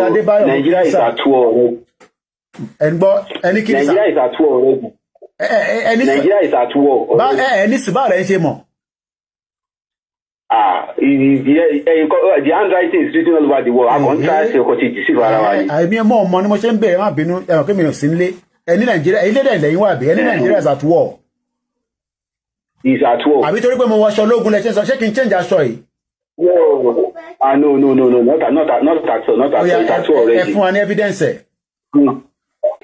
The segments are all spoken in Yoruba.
Brother Adébáyọ̀, mo Nigeria kí is sir. at war already. Ẹ ń gbọ́ ẹni kí ni sir? Nigeria is at war already. Ẹ ẹ ẹni sọ Nigeria is at war bá already. ẹ ẹni sùn, báwo lẹ ń ṣe mọ̀? Ah, the handwriting is written all over the world. A kàn ń try ṣe ọkọ̀ ti deceive ara wa ni. Àìmí ọmọ ọmọ ni mo ṣe ń bẹ̀rẹ̀, má bínú, ẹ̀rọ kí mi ò sí nílé. Ẹni Nàìjíríà ilé dẹ̀ lẹ́yìn wà bí ẹni Nàìjíríà is at war? Is at war. Àbí torí pé mo wọṣọ ológun lẹ ṣe ń sọ? Ṣé kí n change aṣọ yìí? No, ah, no, no, no, no, not not not at all, not at Ó yá, all. It's at war ẹ already. fún wa ní evidence ẹ̀.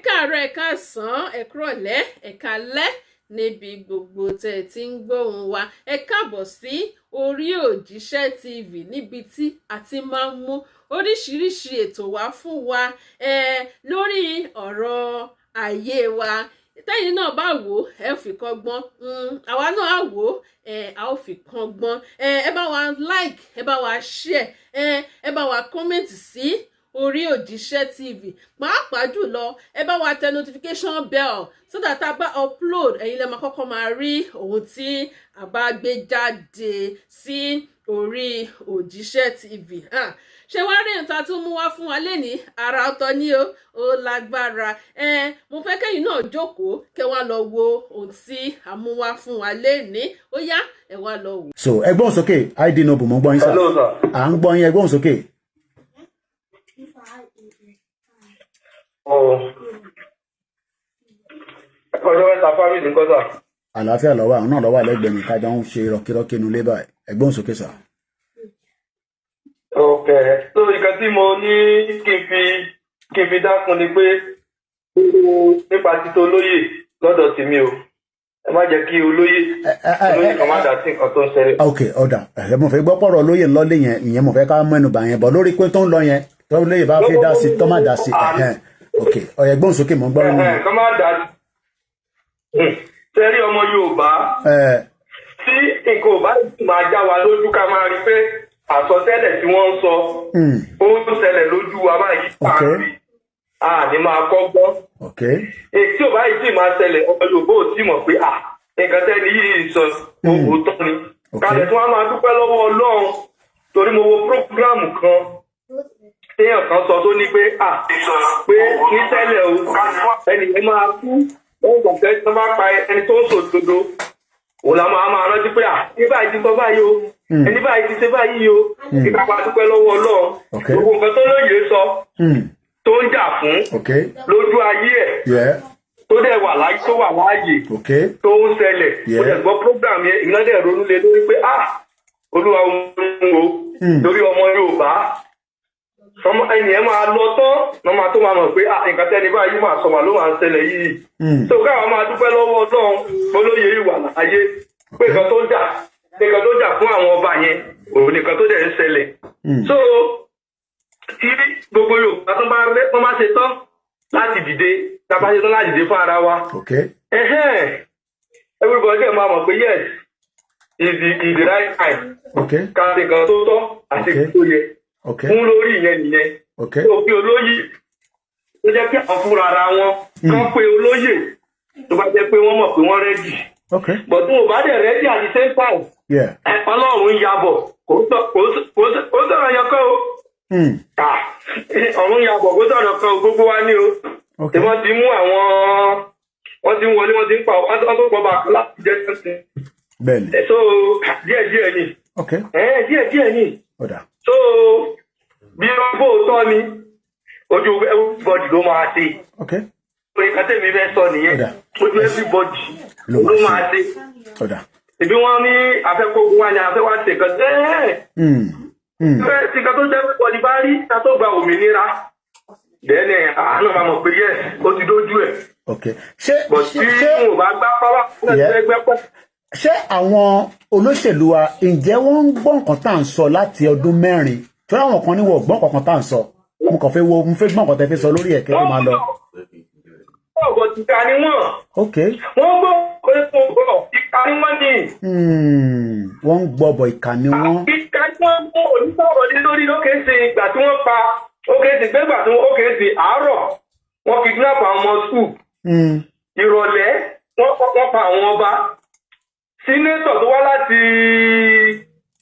Káàárọ̀, ẹ káàsán, ẹ kúrọ̀lẹ́, ẹ káalẹ́ níbi gbogbo tẹ́ ẹ ti ń gbóhùn wa. Ẹ káàbọ̀ sí orí Òjíṣẹ́ TV, níbi tí a ti máa ń mú oríṣiríṣi ètò wá fún wa lórí ọ̀rọ̀ ayé wa. Tẹ́yìn náà bá wò ó, ẹ fi kọ́gbọ́n. Àwa náà á wò ó, a ó fi kọ́gbọ́n. Ẹ bá wa like, ẹ bá wa share, ẹ bá wa comment sí orí Òjíṣẹ́ TV. Pàápàá jùlọ, ẹ bá wa tẹ notification bell so that a bá upload, ẹ̀yin lẹ máa kọ́kọ́ máa rí ohun tí a bá gbé jáde sí orí Òjíṣẹ́ TV. Ah, ṣé wàá rí nǹkan tó mú wá fún wa lénìí? Ara ọ̀tọ̀ ni o, ó lágbára. Mo fẹ́ kẹ́yìn náà jókòó, kẹ́ wá lọ wo ohun tí a mú wá fún wa lénìí. Ó yá, ẹ wá lọ wò. So ẹ gbóhùn sókè, ID Noble, mo ń gbọ́ yín sir. Hello, sir. À ń gbọ́ yín, ẹ gbóhùn sókè. Oh. Ọjọ́ mẹ́ta, family nǹkan sir. Àlàáfíà lọ́wọ́ àwọn náà lọ́wọ́ àlẹ́gbẹ̀ẹ́ mi kájọ ń ṣe rọkírọ́kí inú ilé báyìí. Ẹ gbóhùn sókè sir. Ok. So nǹkan tí mo ní kí n fi dákun ni pé nípa títí olóyè lọ́dọ̀ tèmi o. Ẹ má jẹ́ kí olóyè olóyè kan má dá sí nǹkan tó ń ṣẹlẹ̀. Ok, ọ̀dà ẹ̀, mo fẹ́ gbọ́ pọ̀rọ̀ olóyè ńlọ́lé yẹn, ìyẹn mo fẹ́ ká mẹ́nu bà yẹn bọ̀ lórí pé tó ń lọ yẹn, tó lóye bá fi dá sí, tó má dá sí. Ẹ̀hẹ́n, ok, ọ̀yẹ̀ gbóhùn sókè, mo ń gbọ́ nínú. Ẹ̀hẹ́n, kán má dá sí. Tẹ́rí ọmọ Yorùbá, tí nǹkan ò bá sì máa já wa lójú, ká máa rí pé àsọtẹ́lẹ̀ tí wọ́n ń sọ ó ń ṣẹlẹ̀ lójú wa báyìí, káàkiri a ní máa kọ́gbọ́n. Èyí tí ò bá yìí sì máa ṣẹlẹ̀, ọmọ Yorùbá ò tí mọ̀ pé à nǹkan tẹ́ni yìí sọ, òótọ́ ni. Kálẹ̀ tí wọ́n máa dúpẹ́ lọ́wọ́ Ọlọ́run, torí mo wo program kan téèyàn kan sọ tó ní pé à pé ní tẹ́lẹ̀ o, ẹnì yẹn máa kú lẹ́yìn ìgbà tẹ́ wọ́n bá pa ẹni tó ń sòdodo, òun la máa rántí pé à ní báyìí ti sọ báyìí o, ẹni báyìí ti ṣe báyìí o. Kí ká máa dúpẹ́ lọ́wọ́ Ọlọ́run. Gbogbo nǹkan tó lóye sọ, tó ń jà fún lójú ayé ẹ̀, tó dẹ̀ wà láyé, tó wà láàyè, tó ń ṣẹlẹ̀. Mo dẹ̀ gbọ́ program yẹn, ìná dẹ̀ ronú lé lórí pé ah, Olúwa ń wo lórí ọmọ Yorùbá, ọmọ ẹnì yẹn máa lọ tán ní ọmọ tó máa mọ̀ pé ah, nǹkan tẹ́ni báyìí máa sọ mà ló máa ń ṣẹlẹ̀ yìí. Tó káwọn máa dúpẹ́ lọ́wọ́ Ọlọ́run olóye yìí wà láàyè, pé nǹkan tó jà fún àwọn ọba yẹn, òun nìkan tó dẹ̀ ń ṣẹlẹ̀. So tí gbogbo Yorùbá tó bá rẹ, tó bá ṣe tán láti dìde, tá a bá ṣe tán láti dìde fún ara wa, ẹhẹ́n, everybody dẹ̀ máa mọ̀ pé yes, is the right time ká ṣe nǹkan tó tọ́ àti nǹkan tó yẹ fún lórí ìyẹn nìyẹn. Tó fi olóyè tó jẹ́ pé àwọn fúnra ara wọn kán pé olóyè, tó bá jẹ́ pé wọ́n mọ̀ pé wọ́n ready, but tí wọn bá dẹ̀ ready at the same time, Ọlọ́run ń yabọ̀, kò sọ̀rọ̀ yẹn kọ́ o. Ah, ọ̀run yabọ̀, kò sọ̀rọ̀ kan o, gbogbo wa ní o. Tí wọ́n ti mú àwọn, wọ́n ti ń wọlé, wọ́n ti ń pa, wọ́n tó pọ̀ bá láti jẹ́ sẹ́sìn. So díẹ̀ díẹ̀ ni. Díẹ̀ díẹ̀ ni. Ọ̀dà. So bí wọ́n bó tọ́ ni ojú everybody ló máa ṣe. Orí kan tẹ̀mí fẹ́ sọ nìyẹn. Ọ̀dà. Ojú everybody Ló ló máa máa ṣe. Ọ̀dà. Ìbí wọ́n ní afẹ́kọ̀ọ́gùn wa ni afẹ́ wá ṣe kan fẹ́ tí nǹkan tó jẹ́ everybody bá rí ká tó gba òmìnira, then àánú máa mọ̀ pé yes, ó ti dójú ẹ̀. Ok, ṣé But tí ṣé wọn ò bá gbá pàwá ẹgbẹ́ pẹ́. Ṣé àwọn olóṣèlú wa, ǹjẹ́ wọ́n ń gbọ́ nǹkan tá à ń sọ láti ọdún 4? Tí àwọn kan ní wọ́n gbọ́ nǹkan kan tá à ń sọ. Mo kàn fẹ́ wo, mo fẹ́ gbọ́ nǹkan tẹ́ fi sọ lórí ẹ̀kẹ́ tó máa lọ. Ọ̀gọ̀ ìka ni wọ́n. Wọ́n gbọ́ pé kò gbọ́, ìka ni wọ́n ní. Wọ́n ń gbọ́ bọ̀, ìkà ni wọ́n. Ìka ni wọ́n mú onísọ̀rọ̀ lé lórí lókè sí ìgbà tí wọ́n pa ókè sí gbégbà tí wọ́n ókè sí àárọ̀ wọ́n kidnap àwọn ọmọ school. Ìrọ̀lẹ́ wọ́n pa àwọn ọba. Senator tó wá láti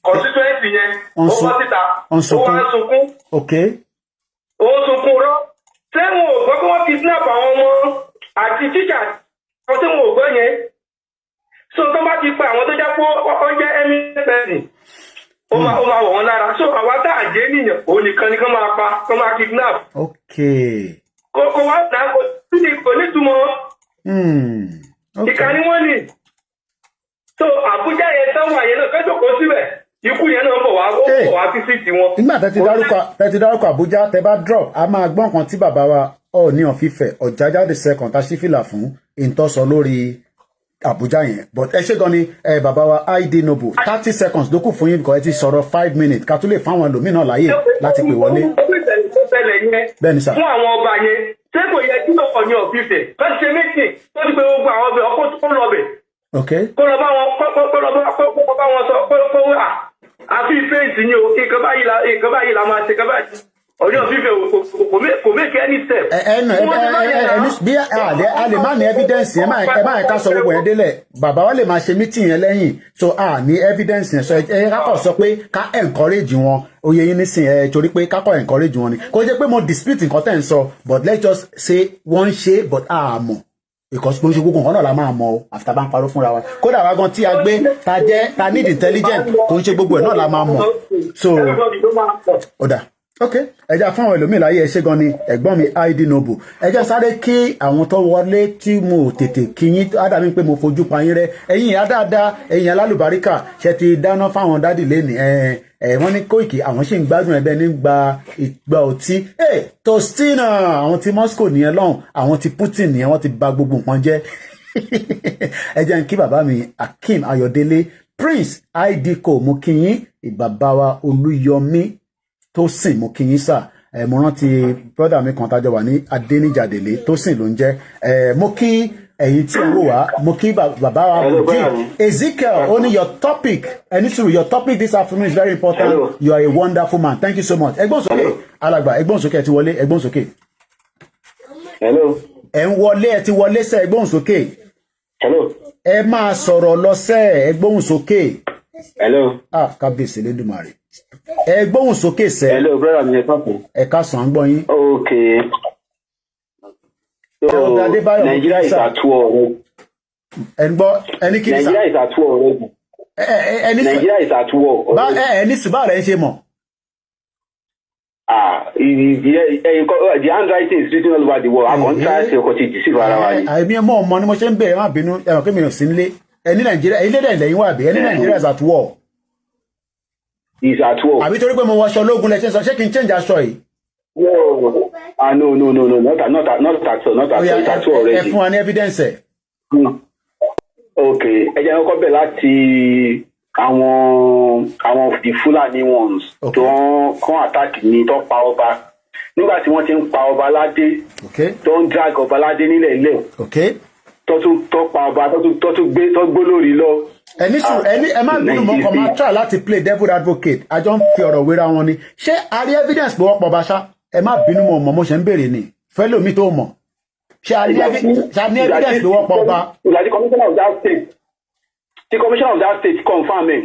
constituency yẹn, Wọ́n ó bọ́ síta, wọ́n ó wá sunkún. ń sunkún. Ó ń sunkún. kidnap àwọn ọmọ àti tíṣà, àwọn tí wọn ò gbọ́ yẹn. So tó bá ti pa àwọn tó jẹ́ pé ó jẹ́ eminent person, ó máa wọ̀ wọ́n lára. So àwa tá à jẹ́ nìyẹn, òun nìkan ni kán máa pa, kán máa kidnap. Kò wá náà, kò sí, kò nítumọ̀. Ìkà ni wọ́n ní. So Àbújá yẹn tán wà yẹn náà, kẹ́jọ́ kó síbẹ̀, ikú yẹn náà bọ̀ wá, ó bọ̀ wá fífìtì wọn. Nígbà tẹ́ ti dárúkọ Àbújá, tẹ́ bá drop, a máa gbọ́n kan tí bàbá wa Ọọ̀ni of Ifẹ̀, Ọ̀jájá the Second, tá sífìlà fún ìtọ́sọ lórí Àbújá yẹn. But ẹ ṣé gan ni ẹ, bàbá wa ID Noble. 30 seconds ló kù fún yín because ẹ ti sọ̀rọ̀ 5 minutes, ká tún lè fáwọn ẹlòmíràn láàyè láti pè wọlé. Bẹ́ẹ̀ ni sà. Fún àwọn ọba yẹn, ṣé kò yẹ kí Ọọ̀ni of Ifẹ̀ kọ́ ti ṣe meeting tó ti pé gbogbo àwọn ọbẹ̀ ọkọ̀ tó lọ bẹ̀, kó lọ bá wọn, kó bá wọn sọ kó à àfi fèsì ni o, nǹkan báyìí la máa ṣe, nǹkan báyìí. Ọọ̀ni of Ifẹ̀ kò make any step. Ẹ ẹ nù ẹ ẹ ẹ ní bí a lè má ní evidence yẹn, ẹ má ká sọ gbogbo yẹn délẹ̀. Bàbá wa lè máa ṣe meeting yẹn lẹ́yìn, so a ní evidence yẹn. So ẹ ká kọ̀ sọ pé ká encourage wọn, oyè yín nísìn ẹ, torí pé ká kọ̀ encourage wọn ni. Kò jẹ́ pé mo dispute nǹkan tẹ̀ ń sọ, but let's just say wọ́n ń ṣe, but a mọ̀, because kò ń ṣe gbogbo nǹkan náà la máa mọ̀ o, àfi tá a bá ń parọ́ fúnra wa. Kódà wa gan tí a gbé ta jẹ́ ta need intelligent, kò ń ṣe gbogbo ẹ̀ náà la máa mọ̀. So ó dà, ok, ẹ jẹ́ fún àwọn ẹlòmíì láyé. Ẹ ṣé gan ni, ẹ̀gbọ́n mi ID Noble. Ẹ jẹ́ sáré kí àwọn tó wọlé tí mo tètè kí yín, ádàmí pé mo fojú pa yín rẹ. Ẹ̀yin ìyá dáadáa, ẹ̀yin alálùbáríkà, ṣe ti dáná fáwọn daddy lẹ́nìí? Ẹ ẹ wọ́n ní Kóìkì, àwọn sì ń gbádùn ẹbẹ nígbà ìgbà ọtí ẹ Tostina. Àwọn ti Moscow nìyẹn lọ́hùn, àwọn ti Putin nìyẹn, wọ́n ti bà gbogbo nǹkan jẹ́. Ẹ jẹ́ n kí bàbá mi Akeem Ayọ̀délé Prince idco, mo kí yín. Ìbàbá wa Olúyọmí Tósìn, mo kí yín sà. Ẹ mo rántí brother mi kan tájọ wà ní Adéníjàdélé, Tósìn ló ń jẹ́. Ẹ mo kí ẹ̀yin tí ń wò wá, mo kí bàbá wa Mujib Ezekiel. Ó ní your topic, ẹni sùúrù, your topic this afternoon is very important. Hello. You are a wonderful man, thank you so much. Ẹgbọ́n sókè, alàgbà, ẹgbọ́n sókè, ẹ ti wọlé, ẹgbọ́n sókè. Hello. Ẹ ń wọlé, ẹ ti wọlé sẹ́, ẹgbọ́n sókè. Hello. Ẹ máa sọ̀rọ̀ lọ sẹ́, ẹgbọ́n sókè. Hello. Ah, kábíyèsí lẹ́dùnmarè, ẹ gbóhùn sókè sẹ́. Hello, brother mi, ẹ káàsán. Ẹ káàsán, ń gbọ́ yín. Okay. So Elder Adébáyọ̀, Nigeria is sir. at war already. Ẹ ń gbọ́, ẹni kí ni sà? Nigeria is at war already. Ẹ ẹ ẹni sọ Nigeria is at war bá already. ẹ ẹni sùn, báwo lẹ ń ṣe mọ̀? Ah, the handwriting is written all over the wall. A kàn ń try ṣe ọkọ̀ ti deceive ara wa ni. Àìmí ẹ mọ̀ ọmọ ni mo ṣe ń bẹ̀rẹ̀, má bínú, ẹ mọ̀ pé mi ò sí nílé. Ẹ ní Nàìjíríà, ilé dẹ̀ lẹ́yìn wà bí ẹ ní Nàìjíríà is at war? Is at war. Àbí torí pé mo wọṣọ ológun lẹ ṣe ń sọ? Ṣé kí n change aṣọ yìí? No, ah, no, no, no, no, not not not at all, not at Ó yá, all, it's at war ẹ already. fún wa ní evidence ẹ. Okay, ẹ jẹ́ kọ́kọ́ bẹ̀ láti àwọn the Fulani ones tó ń kàn attack ní tó pa ọba nígbà tí wọ́n ti ń pa ọba aládé, tó ń drag ọba aládé nílẹ̀ ilẹ̀, tó tún tó pa ọba, tó tún gbé tó gbó lórí lọ. Ẹni sùn, ẹni ẹ má bínú, mọ́ kàn máa try láti play devil advocate, àjọ ń fi ọ̀rọ̀ wéra wọn ni. Ṣé a rí evidence pé wọ́n pọ̀ bá ṣá? Ẹ má bínú, mọ̀ mọ̀ mo ṣe ń béèrè ni fẹ́lòmí tó mọ̀. Ṣé a ní ṣé a ní evidence pé wọ́n pọ̀ bá? Ìgbà tí commissioner of that state, tí commissioner of that state confirm ẹ̀,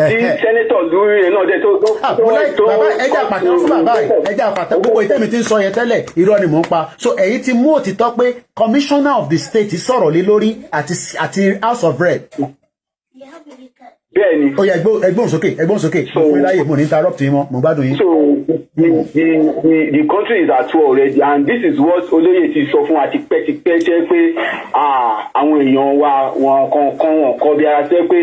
tí senator lórí ẹ̀ náà dẹ̀ tó Ah, mo like bàbá. Ẹ jẹ́ àpàtẹ fún bàbá yìí, ẹ jẹ́ àpàtẹ. Gbogbo ìtẹ́mi tí ń sọ yẹn tẹ́lẹ̀, irọ́ ni mò ń pa. So ẹ̀yin ti mú òtítọ́ pé commissioner of the state sọ̀rọ̀ lé lórí àti House of Rep. Bẹ́ẹ̀ni. Ó yá, ẹgbọ́n sókè, ẹgbọ́n sókè. Mo fún yín láyè, mo ní interrupt yín mọ́, mo gbádùn yín. So the country is at war already, and this is what olóyè ti sọ fún wa tipẹ́tipẹ́, jẹ́ pé ah, àwọn èèyàn wa wọn kankan wọn kọ bí ara ṣe pé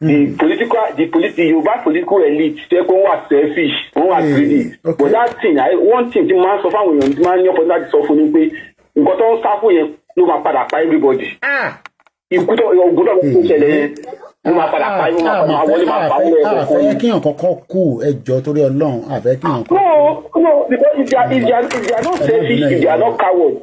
the Yorùbá political elite jẹ́ pé wọ́n wà selfish, wọ́n wà greedy. But that thing, one thing tí mo máa ń sọ fáwọn èèyàn, tí mo máa ń ní ọ̀pọ̀ láti sọ fún ni pé nǹkan tó ń sá fún yẹn ló máa padà pa everybody. Ikú tó ogun tó ń ṣẹlẹ̀ yẹn ló máa padà pa, ló máa padà wọlé, máa pa wọlé ẹ̀kọ́. Àfẹ́ kíyàn kọ́kọ́ kú, ẹjọ́, torí Ọlọ́run, àfẹ́ kíyàn kọ́kọ́. No, because if they are not selfish, if they are not coward.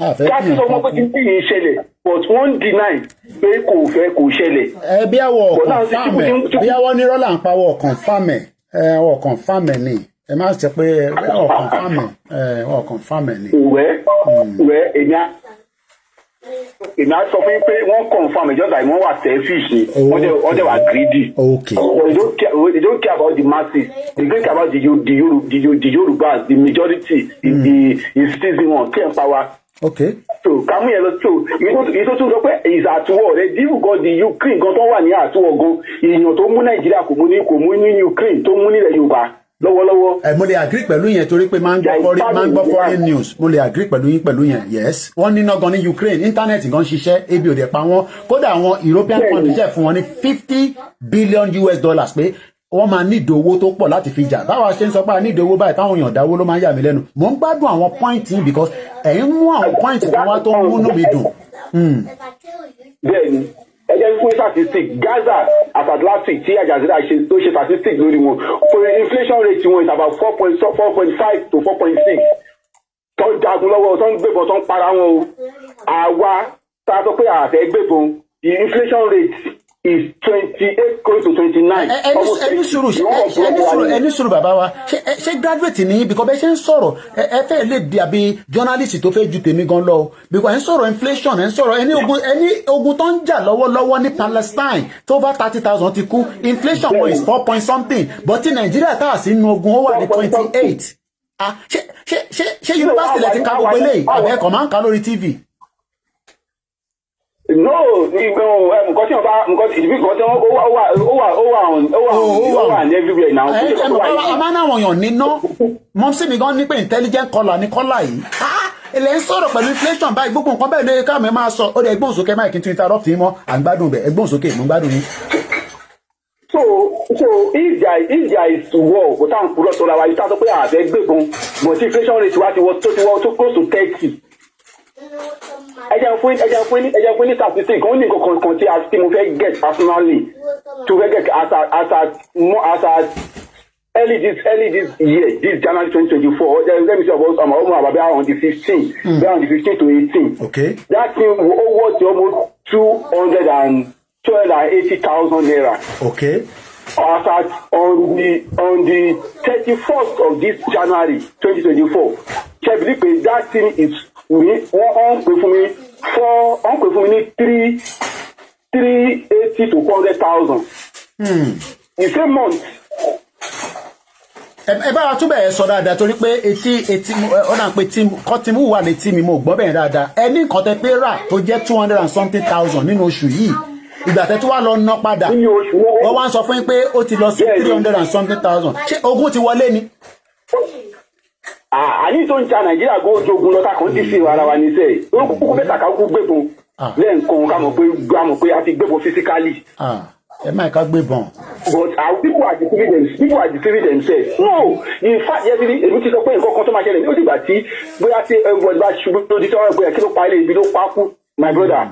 Àfẹ́ Ká sì kíyàn sọ fún kọ́kọ́ pé kí n ṣẹlẹ̀, but wọ́n deny pé kò fẹ́ kò ṣẹlẹ̀. Ẹ bí àwọ̀ But now, confirm ẹ̀, bí àwọ̀ nírọ́ là ń pa, àwọ̀ confirm ẹ̀, ẹ àwọ̀ confirm ẹ̀ ni. Ẹ má ṣe pé ẹ ọ̀ confirm ẹ̀, ẹ ọ̀ confirm ẹ̀ ni. Wẹ́ èmi á Èmi á sọ fún yín pé wọ́n confirm, ìjọba ìwọ́n wà selfish ni, wọ́n dẹ̀ wà greedy. But they don't care about the masses. They don't care about the Yorubas, the majority, the citizen wọn care power. So kàmú yẹn lọ, so èyí tó tún sọ pé is at war rẹ díìbù gan, the Ukraine gan tó wà ní at war gan, èèyàn tó mú Nàìjíríà kò mú ní Ukraine tó mú nílẹ̀ Yorùbá lọ́wọ́lọ́wọ́. Ẹ mo lè agree pẹ̀lú yẹn torí pé máa ń gbọ́ foreign news. Mo lè agree pẹ̀lú yín pẹ̀lú yẹn. Yes, wọ́n níná gan ní Ukraine, internet gan ṣiṣẹ́, ebi ò dẹ̀ pa wọ́n. Kódà àwọn European countries ṣẹ̀ fún wọn ní $50 billion pé wọ́n máa nídìí owó tó pọ̀ láti fi jà. Báwa ṣe ń sọ pé a nídìí owó báyìí, táwọn èèyàn dáwó ló máa ń yà mí lẹ́nu. Mò ń gbádùn àwọn point yìí because ẹ̀yin mú àwọn point kan wá tó ń múnú mi dùn. Bẹ́ẹ̀ni, ẹ jẹ́ fún statistic Gaza as at last week tí Al Jazeera ṣe tó ṣe statistic lórí wọn, for inflation rate wọn is about 4.5 to 4.6. Tó ń jagun lọ́wọ́, tó ń gbébọn, tó ń para wọn o. Àwa tá a sọ pé a fẹ́ gbébọn, the inflation rate is 28 going to 29. Ẹni sùúrù, ẹni sùúrù, ẹni sùúrù, bàbá wa. Ṣé graduate ní? Because bẹ́ẹ̀ ṣe ń sọ̀rọ̀, ẹ fẹ́ lè di àbí journalist tó fẹ́ ju tèmi gan lọ o, because ẹ ń sọ̀rọ̀ inflation, ẹ ń sọ̀rọ̀ ẹni ogun tó ń jà lọ́wọ́lọ́wọ́ ní Palestine tó bá 30,000 ti kú, inflation wọn is four point something, but ti Nàìjíríà tá a sí inú ogun, ó wà ní 28. Ah, ṣé university lẹ ti ka gbogbo eléyìí, àbẹ́ẹ̀kọ́ máa ń kà lórí TV? No, nǹkan tí wọ́n bá nǹkan tí ìbí nǹkan tí wọ́n ó wà on ó wà ní everywhere now. Ẹ ẹ mọ̀ báwa a máa ń àwọn èèyàn níná mọ́sí mi gan ní pé intelligent caller ní caller yìí. Ah, ilẹ̀ ń sọ̀rọ̀ pẹ̀lú inflation báyìí, gbogbo nǹkan báyìí lóye káàmì máa sọ. Ó dẹ̀ ẹgbọ́n sókè máa kí n tún interrupt yín mọ́. À ń gbádùn bẹ̀, ẹgbọ́n sókè, mo ń gbádùn yín. So if there is war, kò tá à ń kúrò sọ́ra wa yìí, tá a sọ pé a fẹ́ gbébọn, but inflation rate wa ti wọ tó ti wọ tó close to 30. Ẹ jẹ́ fún ní statistic kan, ó ní nǹkan kan tí mo fẹ́ get personally, tí mo fẹ́ get as at early this year, this January 2024. Let me see, about almost about on the 15, on the 15 to 18. That thing ó worth almost 280,000 naira. As at on the 31st of this January 2024, ṣe believe pé that thing is ní wọ́n ń pè fún mi four, wọ́n ń pè fún mi ní three eighty to 400,000. The same month. Ẹ bá wa túbẹ̀ ẹ sọ dáadáa torí pé etí ó dà pé kọ́tìmù wà létí mi, mo gbọ́ bẹ́ẹ̀ dáadáa. Ẹ ní nǹkan tẹ pé rà tó jẹ́ two hundred and something thousand nínú oṣù yìí, ìgbà tẹ́ tó wá lọ ná padà, wọ́n wá ń sọ fún yín pé ó ti lọ sí three hundred and something thousand. Ṣé ogun ti wọlé ni? Àní tó ń ja Nàìjíríà gbó ojogun lọ, tá kàn ń dí ara wa ní sẹ́yìn. Ó kúkú bẹ́ẹ̀ tàkà kúkú gbébọn lẹ́ẹ̀kan, ká mọ̀ pé a ti gbébọn physically. Ẹ má ká gbébọn. But our people are deceiving them, people are deceiving themselves. No, in fact, yẹ ti èmi ti sọ pé nǹkan kan tó máa ṣẹlẹ̀, ó dìgbà tí bóyá tí everybody bá ṣubú lójú tí wọ́n rẹ̀ pé kí ló pa ilé ibi ló pa kú. My brother,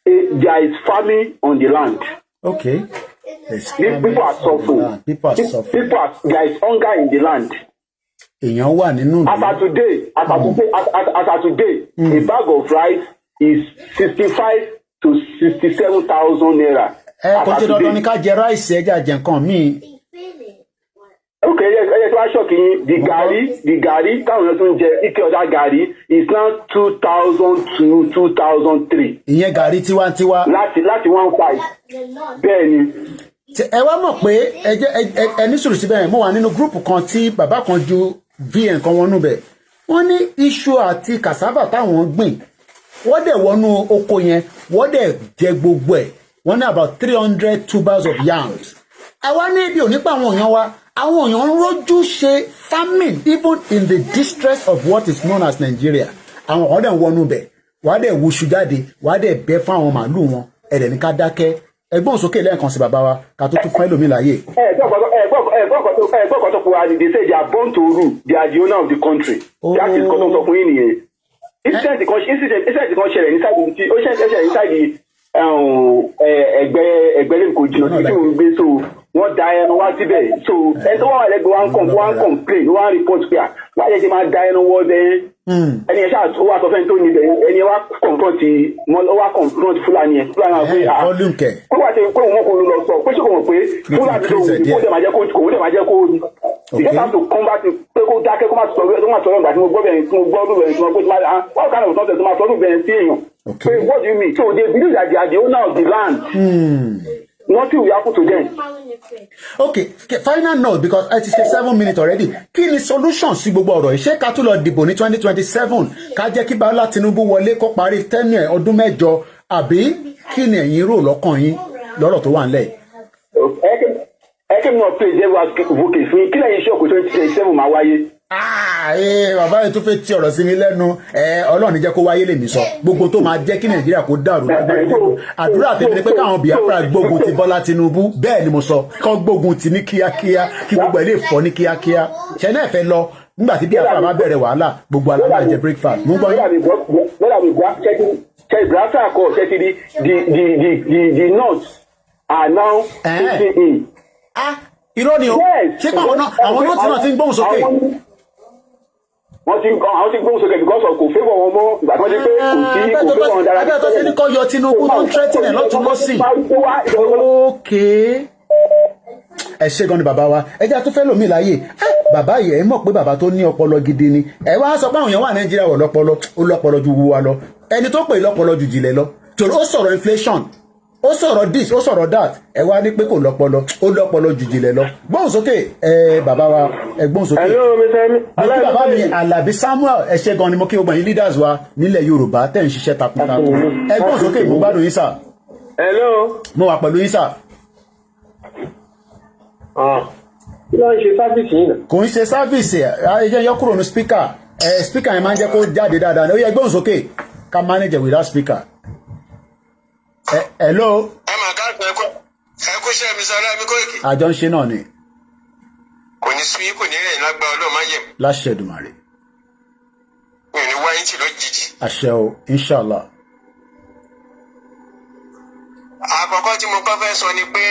there is famine on the land. Okay. People are suffering. People are suffering. There is hunger in the land. Èèyàn wà nínú As at today, as at today, as at today, a bag of rice is 65 to 67 thousand naira. Ẹ kò ṣe dandan ní ká jẹ rice, ẹja jẹ nǹkan míì. Ok, ẹ yẹ tí wàá shock yín, the garri táwọn èèyàn tún jẹ, ike ọ̀dà garri is now 2,000 to 2,003. Ìyẹn gàrí tiwantiwa. Láti 1,500, bẹ́ẹ̀ ni. Ẹ wá mọ̀ pé ẹ jẹ́ ẹ ní sùúrù síbẹ̀ yẹn. Mo wà nínú group kan tí bàbá kan ju vn kan wọnú bẹ̀, wọ́n ní iṣu àti cassava táwọn gbìn, wọ́n dẹ̀ wọnú oko yẹn, wọ́n dẹ̀ jẹ gbogbo ẹ̀. Wọ́n ní about 300 tubers of yams. Àwa ní ibi ò nípa àwọn èèyàn wa, àwọn èèyàn ń rójú ṣe farming even in the distress of what is known as Nigeria. Àwọn kan dẹ̀ ń wọnú bẹ̀, wàá dẹ̀ wuṣu jáde, wàá dẹ̀ bẹ́ fún àwọn màálù wọn. Ẹ̀dẹ̀ ní ká dákẹ́. Ẹgbọ́n sókè lẹ́ẹ̀kan sí, bàbá wa, ká tó tún fún ẹlòmíì láàyè. Ẹ gbọ́ kan tó kó wa, they say they are born to rule, they are the owner of the country. That is kọ́ tó ń sọ fún yín nìyẹn. Incident kan ṣẹlẹ̀ ní side tí ó ṣẹlẹ̀ ní side ẹgbẹ́ lẹ́nu kò jìnnà sí tí mo ń gbé. So wọ́n da ẹran wá síbẹ̀. So ẹni tó wà lẹ́gbẹ̀ẹ́ wa ń complain, wá ń report pé à wáyé ṣe máa da ẹran wọ́ bẹ́ẹ̀. Ẹni yẹn ṣáà ó wá sọ fẹ́ni tó níbẹ̀, ẹni yẹn wá confront, ó wá confront Fúlàní yẹn. Fúlàní wá pé à pé wá ṣe pé òun kò lọ sọ pé ṣé kò mọ̀ pé Fúlàní tó wù kó dẹ̀ máa jẹ́ kó kò dẹ̀ máa jẹ́ kó you just have to come back pé kó dákẹ́, kó má sọ, kó má sọ̀rọ̀. Ìgbà tí mo gbọ́ bẹ̀rẹ̀, tí mo gbọ́ bẹ̀rẹ̀, tí mo gbọ́ tí mo what kind of nonsense tó máa sọ bẹ̀rẹ̀ sí èèyàn. Pé what do you mean? So they believe that they are the owner of the land. Nothing will happen to them. Okay, final note, because ẹ ti ṣe 7 minutes already. Kí ni solution sí gbogbo ọ̀rọ̀ yìí? Ṣé ká tún lọ dìbò ní 2027, ká jẹ́ kí Bọ́lá Tinubu wọlé kó parí tenure ọdún 8, àbí kí ni ẹ̀yin rò lọ́kàn yín lọ́rọ̀ tó wà nílẹ̀ yìí? Ẹ kí mi náà play devil advocate fún yín. Kí lẹ́yìn iṣẹ́ òkú 2027 máa wáyé? Ah, bàbá yìí tún fẹ́ ti ọ̀rọ̀ sí mi lẹ́nu. Ọlọ́run ní jẹ́ kó wáyé lèmi sọ. Gbogbo tó máa jẹ́ kí Nàìjíríà kó dàrú lágbára gbogbo. Àdúrà tèmi ni pé káwọn Biafra gbógun ti Bọ́lá Tinubu. Bẹ́ẹ̀ ni mo sọ, kọ́ gbógun ti ní kíákíá, kí gbogbo ẹ̀ lè fọ́ ní kíákíá. Ṣẹ́ náà fẹ́ lọ nígbà tí Biafra bá bẹ̀rẹ̀ wàhálà, gbogbo àlá máa jẹ breakfast. Mo ń gbọ́ yín. Bọ́dà mi gbá ṣe Biafra kọ ṣe ti di the north are now pushing in. Ah, irọ́ ni o. Yes. Ṣé pé àwọn náà tí náà ti ń gbóhùn sókè? Wọ́n ti àwọn ti gbóhùn sókè because of kò favour wọn mọ́, ìgbà tí wọ́n ti pé kò sí kò favour wọn dára. Abẹ́ tó ṣe ní kọ́ yọ Tinubu, tó ń threaten ẹ̀ lọ́tún lọ́sì. Okay, ẹ ṣé gan ni bàbá wa. Ẹ jẹ́ àtúnfẹ́ lòmí láàyè. Ẹ bàbá yìí, ẹ mọ̀ pé bàbá tó ní ọpọlọ gidi ni. Ẹ wá sọ pé àwọn èèyàn wà Nàìjíríà wọ̀ lọ́pọlọ, ó lọ́pọlọ ju wa lọ. Ẹni tó pè lọ́pọlọ ju jìnlẹ̀ lọ, torí ó sọ̀rọ̀ inflation, ó sọ̀rọ̀ this, ó sọ̀rọ̀ that. Ẹ wá ní pé kò lọ́pọlọ, ó lọ́pọlọ ju jìnlẹ̀ lọ. Gbóhùn sókè. Ẹ bàbá wa, ẹ gbóhùn sókè. Hello, Mr. Emi. Mo kí bàbá mi Alabi Samuel. Ẹ ṣé gan ni. Mo kí gbogbo ẹ̀yin leaders wa nílẹ̀ Yorùbá tẹ̀ ń ṣiṣẹ́ takuntakun. Ẹ gbóhùn sókè, mo gbádùn yín sà. Hello. Mo wà pẹ̀lú yín sà. Ah. Kí ló ń ṣe service yìí náà? Kò ń ṣe service. Ẹ jẹ́ yọ kúrò ní speaker. Ẹ speaker yẹn máa ń jẹ́ kó jáde dáadáa. Ó yẹ gbóhùn sókè, ká manage it without speaker. Ẹ hello. Ẹ mà káàkiri, ẹkọ ẹkú iṣẹ́ mi sọlá mi Kóìkì. Àjọ ń ṣe náà ni. Kò ní sú yín, kò ní rẹ̀, lágbára Ọlọ́run má yẹ̀. Láṣẹ Èdùmàrè. Mi ò ní wáyé tì lójijì. Àṣẹ o, inshallah. Àkọ́kọ́ tí mo kọ́ fẹ́ sọ ni pé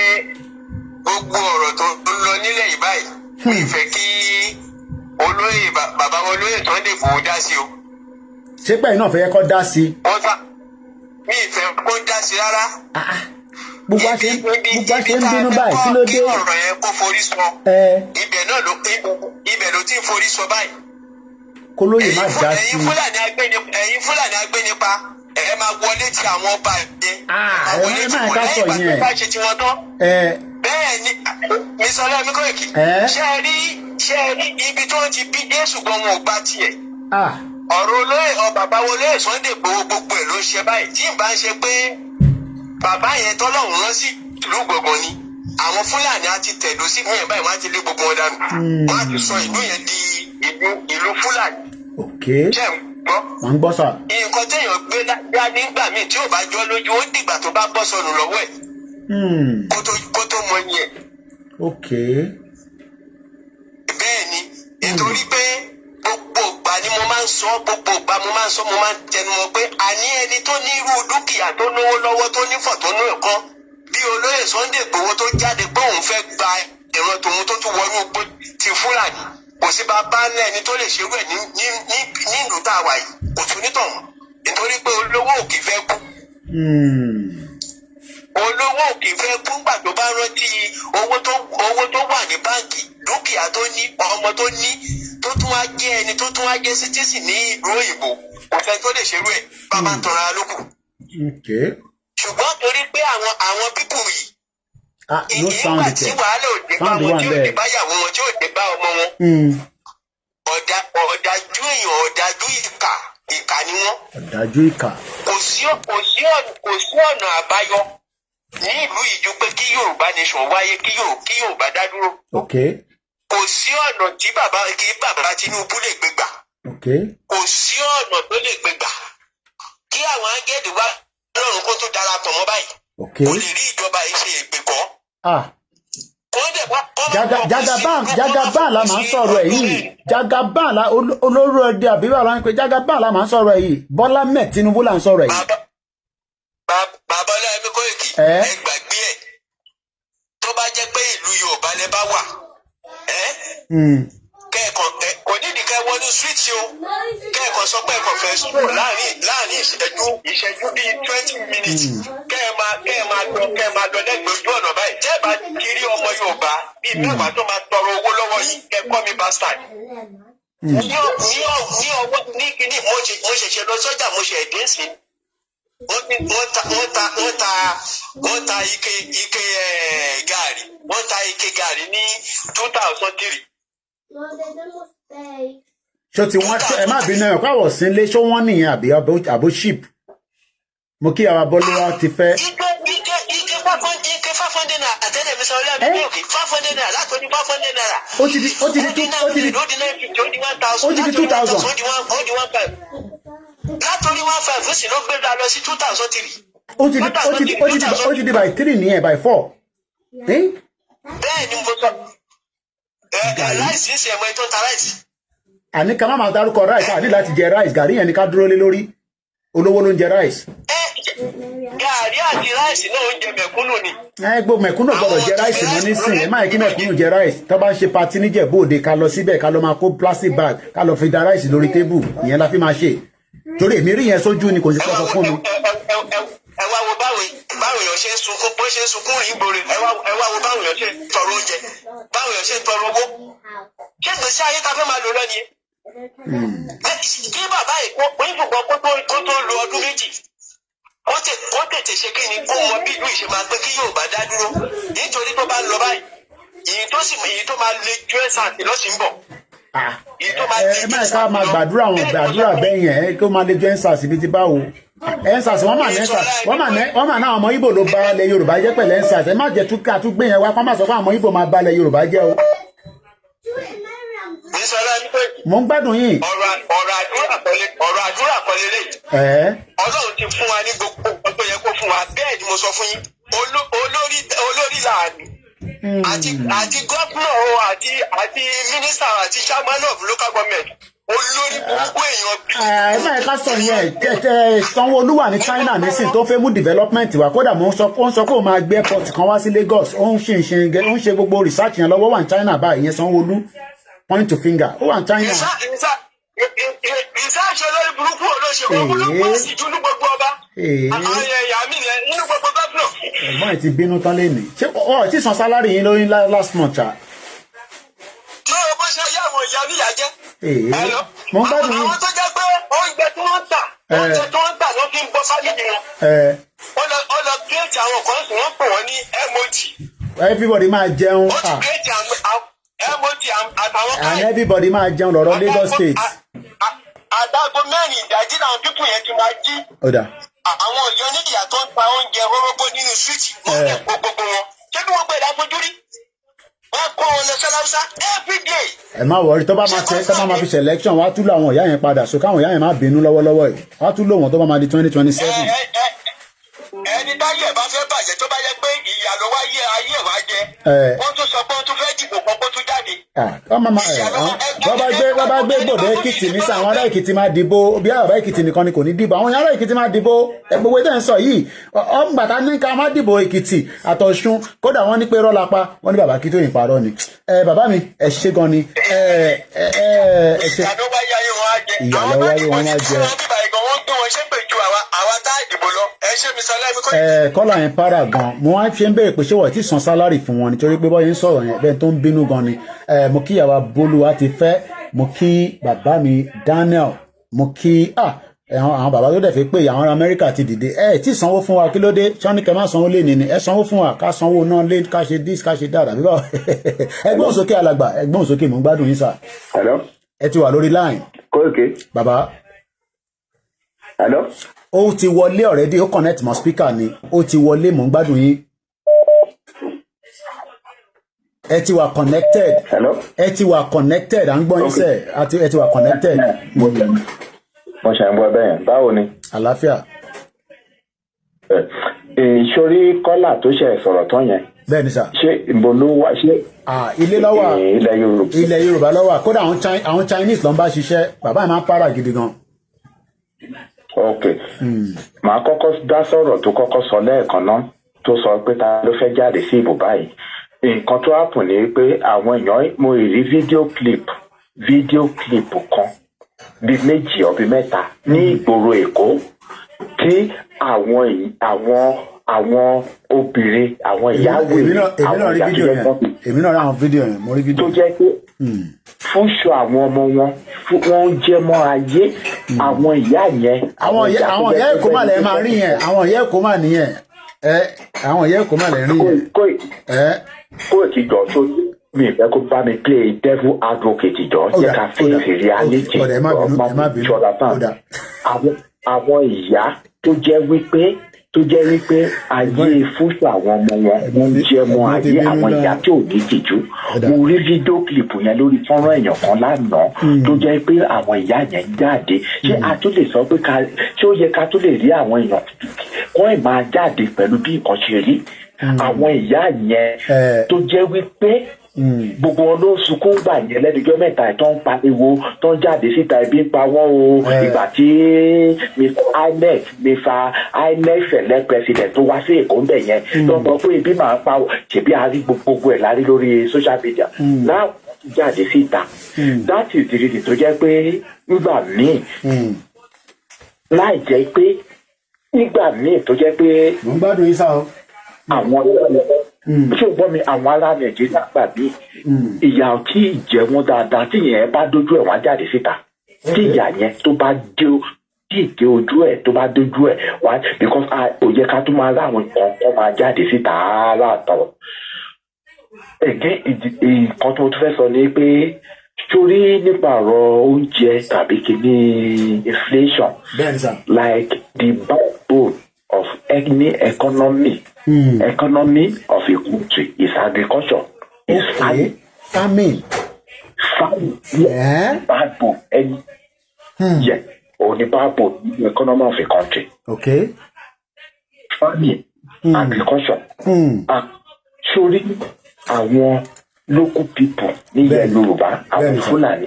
gbogbo ọ̀rọ̀ tó ń lọ nílẹ̀ yìí báyìí, mi ì fẹ́ kí olóyè bàbá olóyè Sunday Igboho dá sí o. Ṣé pẹ́yìn náà fẹ́ yẹ kó dá sí i? Wọ́n sá mi ì fẹ́ kó dá sí rárá. Ah, ah. Gbogbo àṣẹ ń bínú báyìí, kí ló dé? Kí ọ̀rọ̀ yẹn kó forí sọ. Ibẹ̀ náà ló ibẹ̀ ló ti ń forí sọ báyìí. Kólóyè má dá sí Ẹ̀yin i. Fúlàní agbéni, ẹ̀yin Fúlàní agbénipa, ẹ máa wọlé ti àwọn ọba yẹn. Ah, ẹ máa wọlé ẹ ti má wọn ká lẹ́yìn sọ ìgbà tó yẹn. bá ṣe tiwọn tán. Bẹ́ẹ̀ ni, Mr. Ọláyẹmí Kóìkì. Ṣé ẹ rí ibi tí wọ́n ti bí Jésù gan, wọn ò gbà tiẹ̀. Ọ̀rọ̀ olóyè ọ bàbá olóyè Sunday Igboho, gbogbo ẹ̀ ló ń ṣe báyìí. Tí ì bá ń ṣe pé bàbá yẹn tọ́lọ́run rán sí ìlú gbọ̀ngàn ni, àwọn Fúlàní á ti tẹ̀dó sí ìlú yẹn báyìí, wọ́n á ti lé gbogbo wọn dànù. Wọ́n á ti sọ ìlú yẹn di ìlú Fúlàní. Ṣé ń gbọ́? Mà ń gbọ́ sà. Nǹkan téèyàn gbé dání nígbà míì tí ò bá jọ lójú, ó dìgbà tó bá bọ́ sọnù lọ́wọ́ ẹ̀ kó tó mọ yẹn. Bẹ́ẹ̀ ni, nítorí pé gbogbo ìgbà ni mo máa ń sọ, gbogbo ìgbà mo máa ń sọ, mo máa ń tẹnu mọ́ pé àní ẹni tó ní irú dúkìá, tó náwó lọ́wọ́, tó nífọ̀, tó ní ẹ̀kọ́ bí olóyè Sunday Igboho, tó jáde pé òun fẹ́ gba ìran tòun, tó tún wọnú igbó ti Fúlàní, kò sí bàbá ńlá ẹni tó lè ṣerú ẹ̀ ní ìlú tá a wà yìí. Kò tún nítọ̀hún, nítorí pé olówó ò kì í fẹ́ kú. Olówó ò kì í fẹ́ kú. Gbà tó bá rántí owó tó wà ní báǹkì, dúkìá tó ní, ọmọ tó ní, tó tún wá jẹ́ ẹni tó tún wá jẹ́ citizen ní ìlú òyìnbó, kò fẹ́ tó lè ṣerú ẹ̀, bàbá ń tọrọ alókù. Ṣùgbọ́n torí pé àwọn people yìí, Ah, no sound ìgbà tí kẹ. wàhálà ò dé bá Sound wọn, wà tí ò ńbẹ̀. dé bá ìyàwó wọn, tí ò dé bá ọmọ wọn, ọ̀dájú èèyàn, ọ̀dájú ìkà, ìkà ni wọ́n. Ọ̀dájú ìkà. Kò sí ọ̀nà àbáyọ ní ìlú yìí ju pé kí Yorùbá nation wáyé, kí Yorùbá dá dúró. Kò sí ọ̀nà tí bàbá kí bàbá Tinubu lè gbé gbà. Kò sí ọ̀nà tó lè gbé gbà. Kí àwọn áńgẹ́lì wá lọ́run kó tó darapọ̀ mọ́ báyìí, kò lè rí ìjọba yìí ṣe èpè kọ́. Kó dẹ̀ wá kó má fọkàn sí Jagaban kó má Jagaban la fọkàn máa ń sí sọ̀rọ̀ ẹ̀ yìí. Jagaban la olórí ọdẹ àbí báwo la ń pè? Jagaban la máa ń sọ̀rọ̀ ẹ̀ yìí. Bọ́lá Ahmed Tinubu là ń sọ̀rọ̀ ẹ̀ yìí. Bàbá Ọláyẹmí Kóìkì, ẹ gbàgbé ẹ̀. Tó bá jẹ́ pé ìlú Yorùbá lẹ bá wà, ẹ́ kẹ́ẹ̀kan ẹ kò nídìí kẹ́ wọnú street o, kẹ́ẹ̀kan sọ pé ẹ̀kan fẹ́ sọ̀rọ̀ láàrin ìṣẹ́jú bíi 20 minutes, kẹ́ ẹ máa lọ lẹ́gbẹ̀ẹ́ ojú ọ̀nà báyìí, tẹ́ ẹ bá kiri ọmọ Yorùbá bíi 10 tó máa tọrọ owó lọ́wọ́ yìí, kẹ́ kọ́ mi bastard. Ní ọwọ́ ní kíní, mo ṣẹ̀ṣẹ̀ lọ sọ́jà, mo ṣe ẹ̀dín sí. Wọ́n ta ike gàrí, wọ́n ta ike gàrí ní 2,003. Ṣó ti wọ́n? Ẹ má bínú, ẹ̀ káwọ̀ sí ilé. Ṣó wọ́n nìyẹn àbí àbó cheap? Mo kí àwa bọ́lúwa ti fẹ́. Ike ₦500 tẹ́lẹ̀ mi sọ lẹ́nu Eh? Òkè ₦500, látòní ₦500. Ó ti di two, ó ti di Ó di 950, ó di 1,000. Ó ti di 2,000. Ó di 1,500. Látòní 1,500 ó sì ló gbéra lọ sí 2,003. Ó ti di by three nìyẹn, by four. Eh? Bẹ́ẹ̀ ni mo sọ. Ẹ rice ń ṣe ẹ̀mọ́ tó ń ta rice. Àní ká má máa dárúkọ rice, àní láti jẹ rice. Gàrí yẹn ni ká dúró lé lórí, olówó ló ń jẹ rice. Ẹ gàrí àti rice náà, oúnjẹ mẹ̀kúnnù ni. Ẹ gbọ́, mẹ̀kúnnù gbọ́dọ̀ jẹ rice mọ́ nísìn. Ẹ má yẹ kí mẹ̀kúnnù jẹ rice. Tó bá ń ṣe party níjẹ̀bú Òde, ká lọ síbẹ̀, ká lọ máa kó plastic bag, ká lọ fi da rice lórí table. Ìyẹn la fi máa ṣe, torí èmi rí yẹn sójú ni, kò sí kọ́ sọ fún mi. Ẹ wá wo báwo èèyàn ṣe ń sunkún, bó ṣe ń sunkún rìn gbòòrò. Ẹ wá wo báwo èèyàn ṣe ń tọrọ oúnjẹ, báwo èèyàn ṣe ń tọrọ owó. Ṣé gbèsè ayé ta fẹ́ máa lò lọ nìyẹn? Kí bàbá yìí kó ìfúnpọ̀ kó tó lo ọdún 2, kó tètè ṣe kí ni, kó mọ bí ìlú ìṣe máa pé kí Yorùbá dá dúró, nítorí tó bá ń lọ báyìí, èyí tó máa le ju ẹ̀sán àti lọ́sìn ń bọ̀. Èyí tó máa le Ẹ má ká máa gbàdúrà àwọn gbàdúrà bẹ́ẹ̀ yẹn. Ẹ kó máa lè jọ EndSARS ibi tí báwo? EndSARS, wọ́n mà ní EndSARS, wọ́n mà ní àwọn ọmọ Ìgbò ló ba ilẹ̀ Yorùbá jẹ́ pẹ̀lú EndSARS. Ẹ má jẹ́ tún ká tún gbé yẹn wá, kó má sọ pé àwọn ọmọ Ìgbò máa ba ilẹ̀ Yorùbá jẹ́ o. Nísọlá ní pé Mò ń gbádùn yín. ọ̀rọ̀ àdúrà kọ́lé lè. Ẹ Ọlọ́run ti fún wa ní gbogbo nǹkan tó yẹ kó fún wa. Bẹ́ẹ̀ ni mo sọ fún yín. Olórí làánú àti gómìnà o, àti mínísítà àti chairman of local government, olórí burúkú èèyàn bí. Ẹ má ẹ ká sọ yẹn. Tẹ Sanwó-Olú wà ní China nísìn tó fẹ́ mú development wá. Kódà mo ń sọ, ó ń sọ pé òun máa gbé airport kan wá sí Lagos. Ó ń ṣe ó ń ṣe gbogbo research yẹn lọ́wọ́, wà ní China báyìí. Ìyẹn Sanwó-Olú, point to finger, ó wà ní China. Ìsáàṣẹ olórí burúkú olóṣèlú olóko sì jù ní gbogbo ọba. Àwọn èèyàn mi yẹn nínú gbogbo gómìnà. Ẹ̀gbọ́n ẹ̀ ti bínú tán lé ní. Ṣé ọ ti san salary yín lórí last month ṣá? Tí o bó ṣe yá àwọn ìyá níyà jẹ́. Ee, mo ń gbádùn yín. Àwọn tó jẹ́ pé oúnjẹ tí wọ́n ń tà, oúnjẹ tí wọ́n ń tà ló fi ń bọ́ family wọn. Ó lọ create àwọn kan sì, wọ́n pè wọ́n ní MOT. Everybody máa jẹun. Ó ti Ah, create àwọn MOT àtàwọn and everybody máa jẹun lọ́rọ̀ Lagos State. Àtàgò 4 ìdájí làwọn people yẹn ti máa jí. Ó dà. Àwọn òyìn oníyà tó ń ta oúnjẹ hórógbó nínú street, wọ́n lè kó gbogbo wọn. Ṣé bí wọ́n gbé ìdáfojú rí? Wọ́n kó wọn lọ sọ́láúsá every day. Ẹ má worry, tó bá máa fi ṣe election, wàá tún lọ àwọn ìyá yẹn padà, so káwọn ìyá yẹn má bínú lọ́wọ́lọ́wọ́ yìí. Wàá tún lò wọ́n tó bá máa di 2027. Ẹni táyé ẹ̀ bá fẹ́ bàjẹ́, tó bá yẹ pé ìyà ló wá yé ayé ẹ̀ wá jẹ, wọ́n tún sọ pé wọ́n tún fẹ́ dìbò kan kó tún jáde. Wọ́n bá gbé gbòdò Èkìtì ní sàn, àwọn ará Èkìtì máa dìbò. Bí ará Èkìtì nìkan ni kò ní dìbò, àwọn ará Èkìtì máa dìbò. Gbogbo ètò ẹ̀ ń sọ yìí, ọ̀ngbàtà ní ká má dìbò Èkìtì àtọ̀ṣun, kódà wọ́n ní pé rọ́lápá, wọ́n ní bàbá kí tó yìn parọ́ ni. Ẹ bàbá mi, ẹ ṣé gan ni. Ẹ ẹ ẹ ẹ ṣé. Ìyà ló wáyé ayé wọn á jẹ. Ìyà ló wáyé wọn á jẹ. Àwọn bíbá ìgan wọ́n gbé wọn ṣépè ju àwa tá a dìbò lọ. Ẹ ṣé mi sọ lẹ́nu kó. Ẹ kọ́lá yẹn para gan. Mo wá ṣe ń béèrè pé ṣé wọ́n ti san salary fún wọn, nítorí pé bọ́yẹn ń sọ̀rọ̀ yẹn bẹ́ẹ̀ tó ń bínú gan ni. Ẹ mo kí ìyàwó Bólúwa ti fẹ́, mo kí bàbá mi Daniel, mo kí àwọn bàbá tó dẹ̀ fi pé àwọn ará Amẹ́ríkà ti dìde. Ẹ tí sanwó fún wa, kí ló dé? Sọ́ni kẹ́ máa sanwó lé ní ni ẹ sanwó fún wa, ká sanwó náà lé, ká ṣe this, ká ṣe that, àbí báwo? Ẹ gbóhùn sókè, alàgbà, ẹ gbóhùn sókè. Mo ń gbádùn yín sà. Hello. Ẹ ti wà lórí line. Koiki. Bàbá. Hello. Ó ti wọlé already, ó connect mọ́ speaker ni, ó ti wọlé. Mò ń gbádùn yín. Ẹ ti wà connected. Hello. Ẹ ti wà connected, à ń gbọ́ yín sẹ́. Ẹ ti wà connected. Mo ṣe ń gbọ́ bẹ́ẹ̀ yẹn. Báwo ni? Àlàáfíà. Ìṣorí kọ́là tó ṣe sọ̀rọ̀ tán yẹn. Bẹ́ẹ̀ ni sà. Ṣé ìbò ló wá ṣé? Ilé ló wà. Ilẹ̀ Yorùbá. Ilẹ̀ Yorùbá ló wà. Kódà àwọn Chinese ló ń bá ṣiṣẹ́. Bàbá yẹn máa ń para gidi gan. Ok, màá kọ́kọ́ dá sọ̀rọ̀ tó kọ́kọ́ sọ lẹ́ẹ̀kan náà, tó sọ pé ta ló fẹ́ jáde sí ìbò báyìí. Nǹkan tó happen ni pé àwọn èèyàn, mo rí video clip kan bíi méjì or bíi mẹ́ta ní ìgboro Èkó tí àwọn obìnrin, àwọn ìyá wèrè, Èmi náà àwọn rí ìyá tó fídíò jẹ́ yẹn. pọ́n Èmi náà rí àwọn fídíò yẹn, mo rí fídíò. tó jẹ́ pé Future àwọn ọmọ wọn, wọ́n ń jẹ́ mọ́ ayé àwọn ìyá yẹn. Àwọn ìyá Èkó mà lẹ máa rí yẹn. Àwọn ìyá Èkó mà nìyẹn ẹ. Àwọn ìyá Èkó mà lẹ rí yẹn ẹ. Kóòtù jọ tó mi ìfẹ́ kó bá mi play devil advocate, jọ jẹ́ ká face reality. Ó dà, ẹ má bínú, ẹ má bínú. Ṣọlá tán. Ó dà. Àwọn ìyá tó jẹ́ wípé ayé future àwọn ọmọ wọn, wọ́n ń jẹ́ mọ́ Ẹ̀gbọ́n ti ayé bínú àwọn náà. ìyá tí ò ní tìjú. Ó dà. Mo rí video clip yẹn lórí fọ́nrán èèyàn kan lánàá tó jẹ́ pé àwọn ìyá yẹn jáde. Ṣé a tún lè sọ pé ká ṣé ó yẹ ká tún lè rí àwọn èèyàn kọ́ ẹ̀ máa jáde pẹ̀lú bí nǹkan ṣe rí? Àwọn ìyá yẹn tó jẹ́ wípé gbogbo wọn ló ń sunkún gbà yẹn lẹ́nujọ́ mẹ́ta ẹ̀, tó ń pariwo, tó ń jáde síta, ebi ń pa wọ́n o. Ìgbà tí Mr INEC, Mr INEC select president tó wá sí Èkó ńbẹ̀ yẹn, tó ń sọ pé ebi máa ń pa o, ṣèbí a rí gbogbo ẹ̀ lárí lórí social media náà, wọ́n ti jáde síta. That is the reason tó jẹ́ pé nígbà míì, láì jẹ́ pé nígbà míì tó jẹ́ pé Mo ń gbádùn yín sá o. Àwọn ṣé o gbọ́ mi? Àwọn ará Nàìjíríà gbà bí ìyà ò tí ì jẹ wọ́n dáadáa, tí ìyẹn bá dójú ẹ̀, wọ́n á jáde síta. Tí ìyà yẹn tó bá dé, tí ì dé ojú ẹ̀, tó bá dójú ẹ̀ wá, because ò yẹ ká tún máa ráwọn nǹkan kan máa jáde síta rárá àtọ̀. Ẹ̀gẹ́ nǹkan tó tún fẹ́ sọ ni pé sórí nípa ọ̀rọ̀ oúnjẹ tàbí kìíní inflation, Bẹ́ẹ̀ni sà. like the backbone of any economy, economy of a country is agriculture, is farming. Farming. Farming, yeah. Backbone any, yeah, or the backbone the economy of a country. Farming, agriculture. Ah, sórí àwọn local people nílẹ̀ Yorùbá, àwọn Fúlàní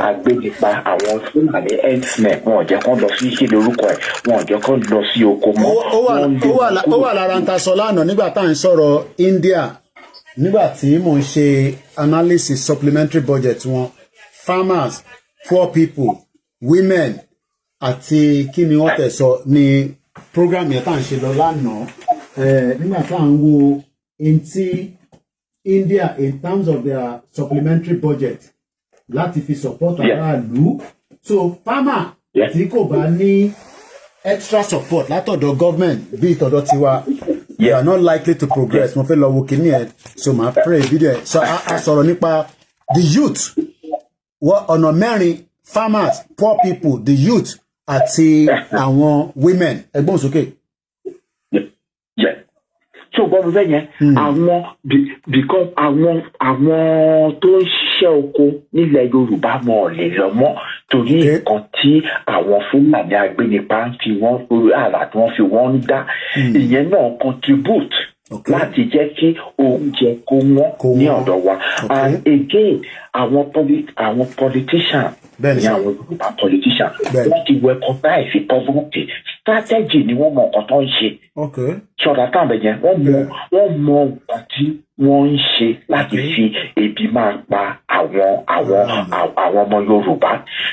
agbẹnipa, àwọn Fúlàní herdsmen, wọn ò jẹ́ kán lọ sí, kí lorúkọ ẹ̀, wọn ò jẹ́ kán lọ sí oko mọ́. Ó wà Wọ́n lé ó wà wọn ó kúrò. wà lára ń ta sọ lánàá nígbà tá à ń sọ̀rọ̀ India, nígbà tí mò ń ṣe analysis supplementary budget wọn. Farmers, poor people, women àti kí ni wọ́n tẹ̀ sọ ní program yẹn tá à ń ṣe lọ lánàá, nígbà tá à ń wo ntí India in terms of their supplementary budget láti fi support aráàlú. So farmer tí kò bá ní extra support látọ̀dọ̀ government bí ìtọ̀dọ̀ tiwa, you are not likely to progress. Mo fẹ́ lọ wo kíní ẹ̀, so màá play video ẹ̀. So a sọ̀rọ̀ nípa the youth, wọ́n ọ̀nà mẹ́rin: farmers, poor people, the youth àti àwọn women. Ẹgbọ́n sókè. Yeah. Tí o gbọ́ mi bẹ́ẹ̀ yẹn, àwọn because àwọn tó ń ṣiṣẹ́ oko nílẹ̀ Yorùbá, wọn ò lè lọ mọ́ torí nǹkan tí àwọn Fúlàní agbénipa ń fi wọ́n, torí àrà tí wọ́n fi wọ́n ń dá. Ìyẹn náà contribute láti jẹ́ kí oúnjẹ kó wọ́n ní ọ̀dọ̀ wa. And again, àwọn politician ní àwọn Yorùbá politician, wọ́n ti weaponize poverty strategy ni. Wọ́n mọ nǹkan tó ń ṣe. Ṣọ̀rọ̀ àtàwọn yẹn, wọ́n mọ nǹkan tí wọ́n ń ṣe láti fi ebi máa pa àwọn ọmọ Yorùbá.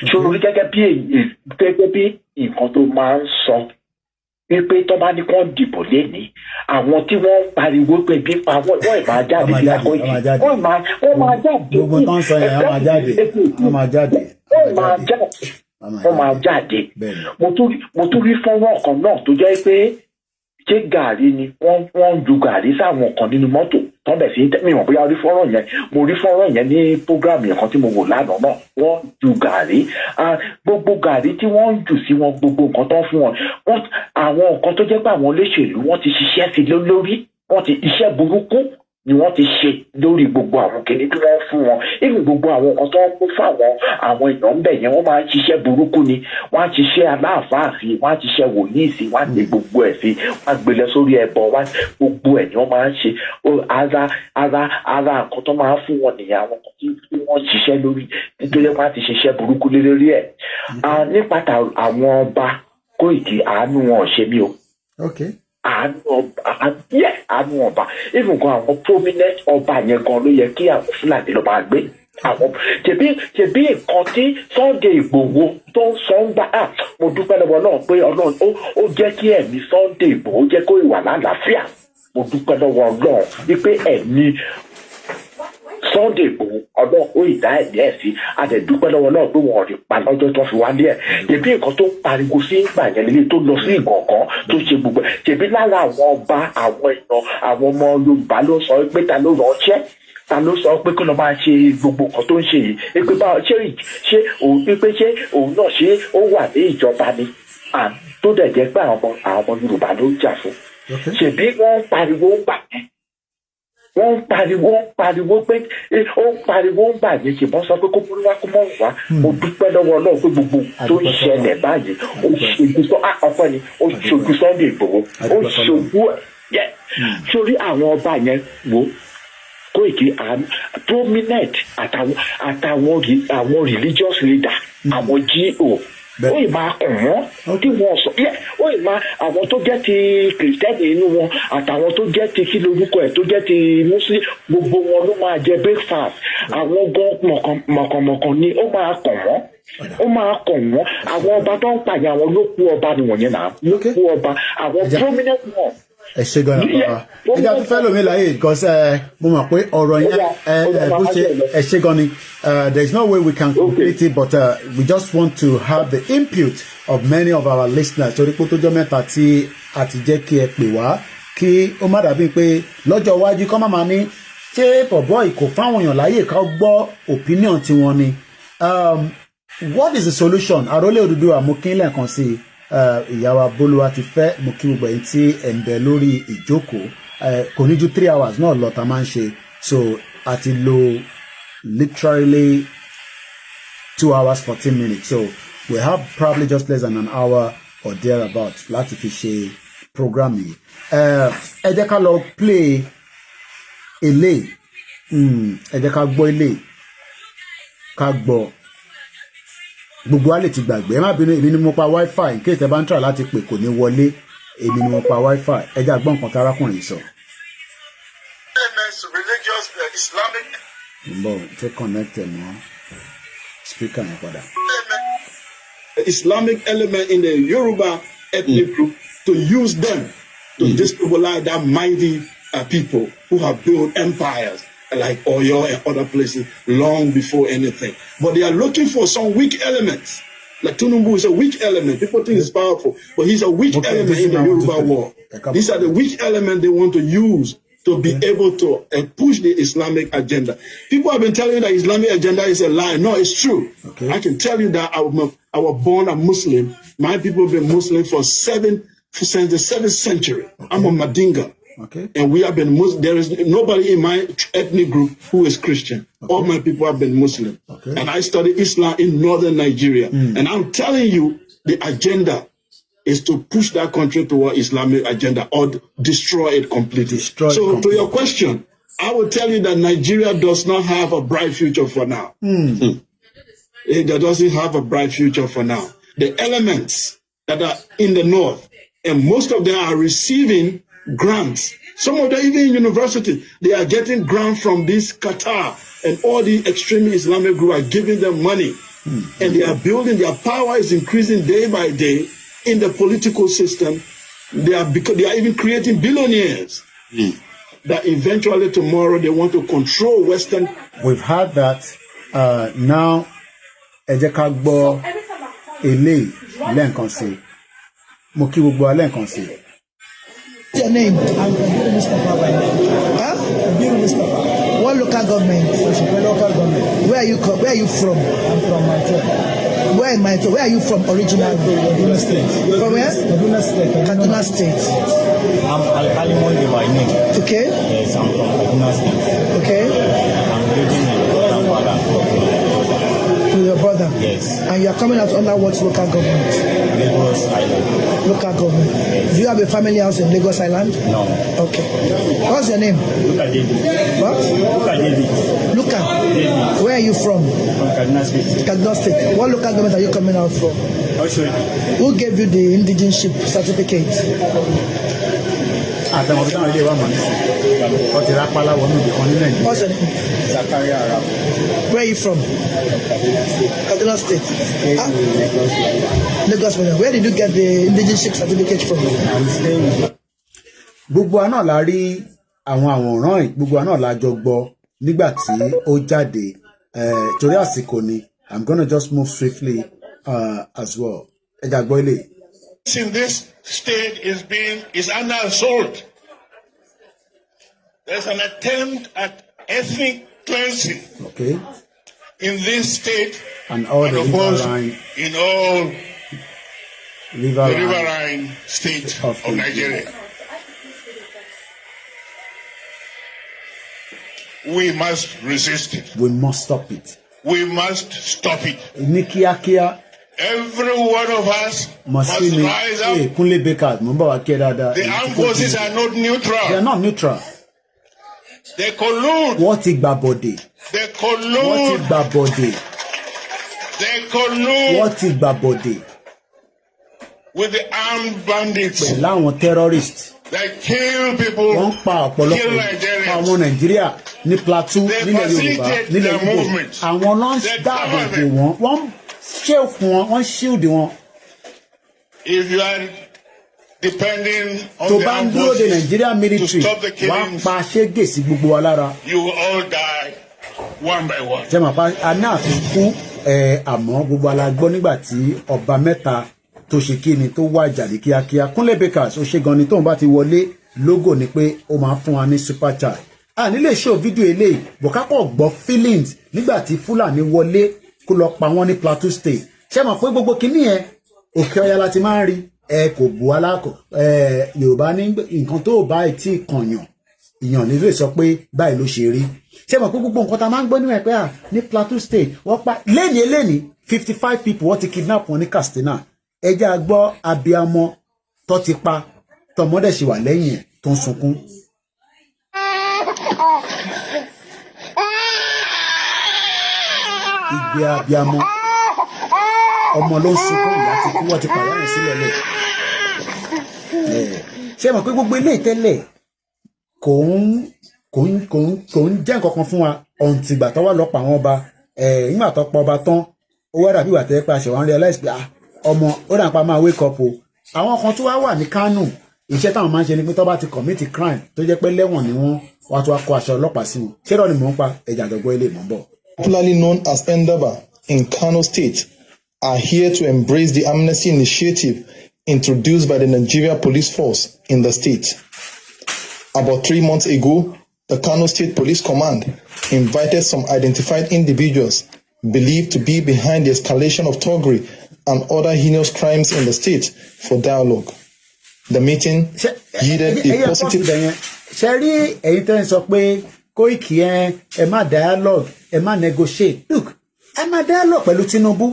Ṣòro gẹ́gẹ́ bí nǹkan tó máa ń sọ wípé tó bá ní kó dìbò lénìí, àwọn tí wọ́n ń pariwo pé bí pa wọ́n, wọ́n ì máa jáde Wọ́n máa sí jáde, Àkóyí wọ́n máa jáde. wọ́n máa jáde. Gbogbo tó ń sọ yẹn, wọ́n máa jáde, wọ́n máa jáde. Wọ́n máa jáde, wọ́n máa jáde. Mo tún rí fọ́nrán kan náà tó jẹ́ pé ṣé gàrí ni wọ́n ń ju gàrí sáwọn kan nínú mọ́tò tán bẹ̀ sí ní mi mọ̀ bóyá rí fọ́nrán yẹn. Mo rí fọ́nrán yẹn ní program yẹn kan tí mo wò lánàá náà. Wọ́n ju gàrí. Ah, gbogbo gàrí tí wọ́n ń jù sí wọn, gbogbo nǹkan tó ń fún wọn, wọ́n àwọn nǹkan tó jẹ́ pé àwọn olóṣèlú, wọ́n ti ṣiṣẹ́ sí lórí, wọ́n ti iṣẹ́ burúkú ni wọ́n ti ṣe lórí gbogbo àwọn kìnìún tí wọ́n fún wọn, even gbogbo àwọn nǹkan tó ń kó fáwọn àwọn èèyàn ń bẹ̀ yẹn, wọ́n máa ń ṣiṣẹ́ burúkú ni. Wọ́n á ṣiṣẹ́ aláàfáà sí, wọ́n á ṣiṣẹ́ wòlíì sí, wọ́n á ṣe gbogbo ẹ̀ sí, wọ́n á gbé lọ sórí ẹbọ, wọ́n á gbogbo ẹ̀ ni wọ́n máa ń ṣe. Ara nǹkan tó máa ń fún wọn nìyẹn, àwọn nǹkan tí wọ́n ṣiṣẹ́ lórí nítorí wọ́n á ti ṣiṣẹ́ burúkú lé lórí ẹ̀. Nípa àwọn ọba, Kóìkì, àánú wọn ò ṣe mí o. Àánú ọba, àánú ọba, even gan àwọn prominent ọba yẹn gan ló yẹ kí àwọn Fúlàní lọ máa gbé àwọn. Ṣebí nǹkan tí Sunday Ìgbòho tó ń sọ ń gbà á, mo dúpẹ́ lọ́wọ́ náà pé Ọlọ́run ó jẹ́ kí ẹ̀mí Sunday Ìgbòho jẹ́ kó ìwà lálàáfíà. Mo dúpẹ́ lọ́wọ́ Ọlọ́run wípé ẹ̀mí Sunday Igboho, ọlọ́run ó ìdá ẹ̀mí ẹ̀ sí. A dẹ̀ dúpẹ́ lọ́wọ́ náà pé wọ́n rí pa lọ́jọ́ tó fi wálé ẹ̀. Ṣèbí nǹkan tó ń pariwo sí ìgbà yẹn lélẹ̀, tó lọ sí Ìgàngán, tó ṣe gbogbo ẹ̀. Ṣèbí lára àwọn ọba, àwọn èèyàn, àwọn ọmọ Yorùbá ló sọ pé ta ló ránṣẹ́, ta ló sọ pé kó lọ máa ṣe gbogbo nǹkan tó ń ṣe yìí, pé báwo ṣé òun, pé ṣé òun náà, ṣé ó wà ní ìjọba ni? Tó dẹ̀ jẹ́ pé àwọn ọmọ Yorùbá ló ń jà fún. Ṣèbí wọ́n ń pariwo ń gbà yẹn, wọ́n ń pariwo, ń pariwo pé ó ń pariwo ń bà yẹn. Ṣèbọn sọ pé kó múlú wá, kó mọ̀ wá. Mo dúpẹ́ lọ́wọ́ Ọlọ́run pé gbogbo tó ń ṣẹlẹ̀ báyìí, ó ṣojú sọ ọpẹ́ ni, ó ṣojú Sunday Igboho, ó ṣojú ẹ̀ sórí àwọn ọba yẹn. Wò Koiki, prominent àtàwọn àwọn religious leader, àwọn GO, ó yìí máa kàn wọ́n tí wọ́n sọ yẹ, ó yìí máa àwọn tó jẹ́ ti Kìrìtẹ́nì inú wọn, àtàwọn tó jẹ́ ti, kí lorúkọ ẹ̀, tó jẹ́ ti Muslim, gbogbo wọn ló máa jẹ breakfast. Àwọn gan mọ̀kànmọ̀kàn ni ó máa kàn wọ́n, ó máa kàn wọ́n. Àwọn ọba tó ń pààyàn, àwọn ló kú ọba nìwọ̀nyẹn náà, ló kú ọba, àwọn prominent ones. Ẹ ṣe gan náà. Ẹ jẹ́ àtúnfẹ́ lómi láyè because mo mọ̀ pé ọ̀rọ̀ yẹn ẹ bó ṣe. Ẹ ṣe gan ni. There is no way we can complete it, but we just want to have the input of many of our listeners, torí pé tó jọ́ mẹ́ta tí a ti jẹ́ kí ẹ pè wá, kí ó má dàbí pé lọ́jọ́ iwájú kọ́ má máa ní ṣé bọ̀bọ́ ìkò fáwọn èèyàn láyè ká gbọ́ opinion tiwọn ni. What is the solution? Àròlé Odùduwà, mo kí lẹ́ẹ̀kan sí i. Ìyá wa Bólúwa ti fẹ́, mo kí gbogbo ẹ̀yin tí ẹ̀ ń bẹ lórí ìjókòó. Kò ní ju 3 hours náà lọ ta máa ń ṣe, so a ti lo literally 2 hours 14 minutes, so we have probably just less than an hour or thereabout láti fi ṣe program yìí. Ẹ jẹ́ ká lọ play eléyìí. Ẹ jẹ́ ká gbọ́ eléyìí, ká gbọ́. Gbogbo wa lè ti gbàgbé, ẹ má bínú. Èmi ni mo pa WiFi. In case ẹ bá ń try láti pè, kò ní wọlé. Èmi ni mo pa WiFi. Ẹ jẹ́ àgbọ̀n kan tí arákùnrin yìí sọ. Elements, religious, Islamic Ń bọ̀, fẹ́ connect ẹ̀ mọ́ speaker yẹn padà. Islamic element in the Yoruba ethnic group, to use them to destabilize that mighty people who have built empires like Oyo and other places long before anything. But they are looking for some weak elements. Like Tinubu is a weak element. People think he's powerful, but he's a weak element this in the is now Yoruba war. These are the weak elements they want to use to be able to push the Islamic agenda. People have been telling you that Islamic agenda is a lie. No, it's true. I can tell you that I was born a Muslim. My people have been Muslim since the seventh century. I'm a Madinga. And we have been Muslim. There is nobody in my ethnic group who is Christian. All my people have been Muslim. And I study Islam in northern Nigeria. And I'm telling you, the agenda is to push that country toward Islamic agenda or destroy it completely. Destroy it So to completely. your question, I will tell you that Nigeria does not have a bright future for now. It doesn't have a bright future for now. The elements that are in the north, and most of them are receiving grants. Some of them, even in university, they are getting grant from this Qatar, and all the extreme Islamic group are giving them money. And they are building, their power is increasing day by day in the political system. Because they are even creating billionaires that eventually tomorrow they want to control Western We've had that. Now ẹ jẹ́ ká gbọ́ eléyìí lẹ́ẹ̀kan sí i. Mo kí gbogbo wa lẹ́ẹ̀kan sí i. Your name? I'm Kabiru Mustapha by name. Huh? Kabiru Mustapha. What local government? Oshogbo local government. Where are you from? I'm from Maitre. Where in Maitre? Where are you from originally? Kaduna State. From where? Kaduna State. Kaduna State. I'm Alkali Monday by name. Yes, I'm from Kaduna State. I'm living in Zamfara. To your brother. Yes. And you are coming out under what local government? Lagos Island. Local government. Do you have a family house in Lagos Island? No. Okay. What's your name? Luka David. What? Luka David. Luka. David. Where are you from? From Kaduna State. Kaduna State. What local government are you coming out from? Oshodi. Who gave you the indigenship certificate? Àtàwọn táwọn ilé wa mọ̀ nísìnyí, wọ́n ti rápálá wọnú ibì kan ní Nàìjíríà. What's your name? Zakaria Arab. Where are you from? Kaduna State. Ah, Lagos Island. Where did you get the indigenship certificate from? I'm staying with Gbogbo wa náà la rí àwọn àwòrán yìí, gbogbo wa náà la jọ gbọ́. Nígbà tí ó jáde, torí àsìkò ni, I'm gonna just move swiftly as well. Ẹ jà gbọ́ ilé. In this state is under assault. There's an attempt at ethnic cleansing in this state and all and the of course riverine in all the riverine riverine state of of Nigeria. We must resist it. We must stop it. We must stop it. Ní kíákíá. Every one of us must Mọ̀sí ni rise up. Ee, Kúnlé Baker, mo ń bọ̀ wá kí ẹ dáadáa. The armed forces are not neutral. They are not neutral. They collude. Wọ́n ti gbà bọ̀dẹ̀. They Wọ́n ti collude. gbà bọ̀dẹ̀. They collude Wọ́n ti gbà bọ̀dẹ̀ with the armed bandits pẹ̀lú àwọn terrorists. that kill people, Wọ́n ń pa ọ̀pọ̀lọpọ̀ kill pa Nigerians. ọmọ Nàìjíríà ní Plateau, They nílẹ̀ Yorùbá, facilitate nílẹ̀ their Igbo. movement. Àwọn ló ń They dáàbò cover bò them. wọ́n. Wọ́n ń ṣe fún wọn, wọ́n ń shield wọn. If you are depending on Tó the bá ń armed dúró de forces Nàìjíríà to military, stop the wàá killings, pa ṣégè sí gbogbo wa lára. you will all die one by one. Ṣe mọ̀ pa a ní àfikún ẹ̀, àmọ́ gbogbo ala gbọ́ nígbà tí ọba mẹ́ta tó ṣe kí ni tó wá ìjà ní kíákíá. Kúnlé Bakers, ó ṣe gan ni. Tóun bá ti wọlé lógò ni pé ó máa ń fún wa ní super chat. A ní lè show fídíò eléyìí bọ̀kápọ̀ gbọ́ feelings nígbà tí Fúlàní wọlé kó lọ pa wọ́n ní Plateau State. Ṣe mọ̀ pé gbogbo kinní yẹn, Òkè Ọya la ti máa ń rí. Ẹ kò bu alákọ̀ ẹ Yorùbá ní nǹkan tó bá tí kànyàn ìyàn ní lè sọ pé báyìí ló ṣe rí. Ṣé mọ̀ pé gbogbo nǹkan tá a máa ń gbọ́ níwọ̀n pé à ní Plateau State wọ́n pa lẹ́ni 55 people, wọ́n ti kidnap wọn ní Katsina. Ẹ jẹ́ a gbọ́ abiamọ tó ti pa, tọmọdé ṣì wà lẹ́yìn ẹ̀ tó ń sunkún. Igbe abiamọ, ọmọ ló ń sunkún, ìyá ti kú, wọ́n ti pàyà rẹ̀ sílẹ̀ lẹ̀. Ṣé mọ̀ pé gbogbo eléyìí tẹ́lẹ̀ kò ń jẹ́ nǹkan kan fún wa ọ̀ǹtìgbà tó wà lọ́pọ̀ àwọn ọba ẹ̀. Nígbà tó pa ọba tán, ó wá dàbí ìgbà tẹ́ pé a ṣẹ̀ wá ń realize pé, ah, ọmọ ó dà pa máa wake up o. Àwọn kan tó wá wà ní Kánò, iṣẹ́ táwọn máa ń ṣe ni pé tó bá ti commit crime tó jẹ́ pé lẹ́wọ̀n ni wọ́n wá, tó wá kó aṣọ ọlọ́pàá sí wọn. Ṣé irọ́ ni mò ń pa? Ẹ̀jà àjọgbọ́ ilé mò ń bọ̀. Popularly known as Ndaba in Kano State, are here to embrace the amnesty initiative introduced by the Nigeria Police Force in the state. About 3 months ago, the Kano State Police Command invited some identified individuals believed to be behind the escalation of thuggery and other heinous crimes in the state for dialogue. The meeting yielded a positive Ṣe rí ẹ̀yin tẹ́ ń sọ pé Koiki, ẹ má dialogue, ẹ má negotiate. Look, ẹ má dialogue pẹ̀lú Tinubu.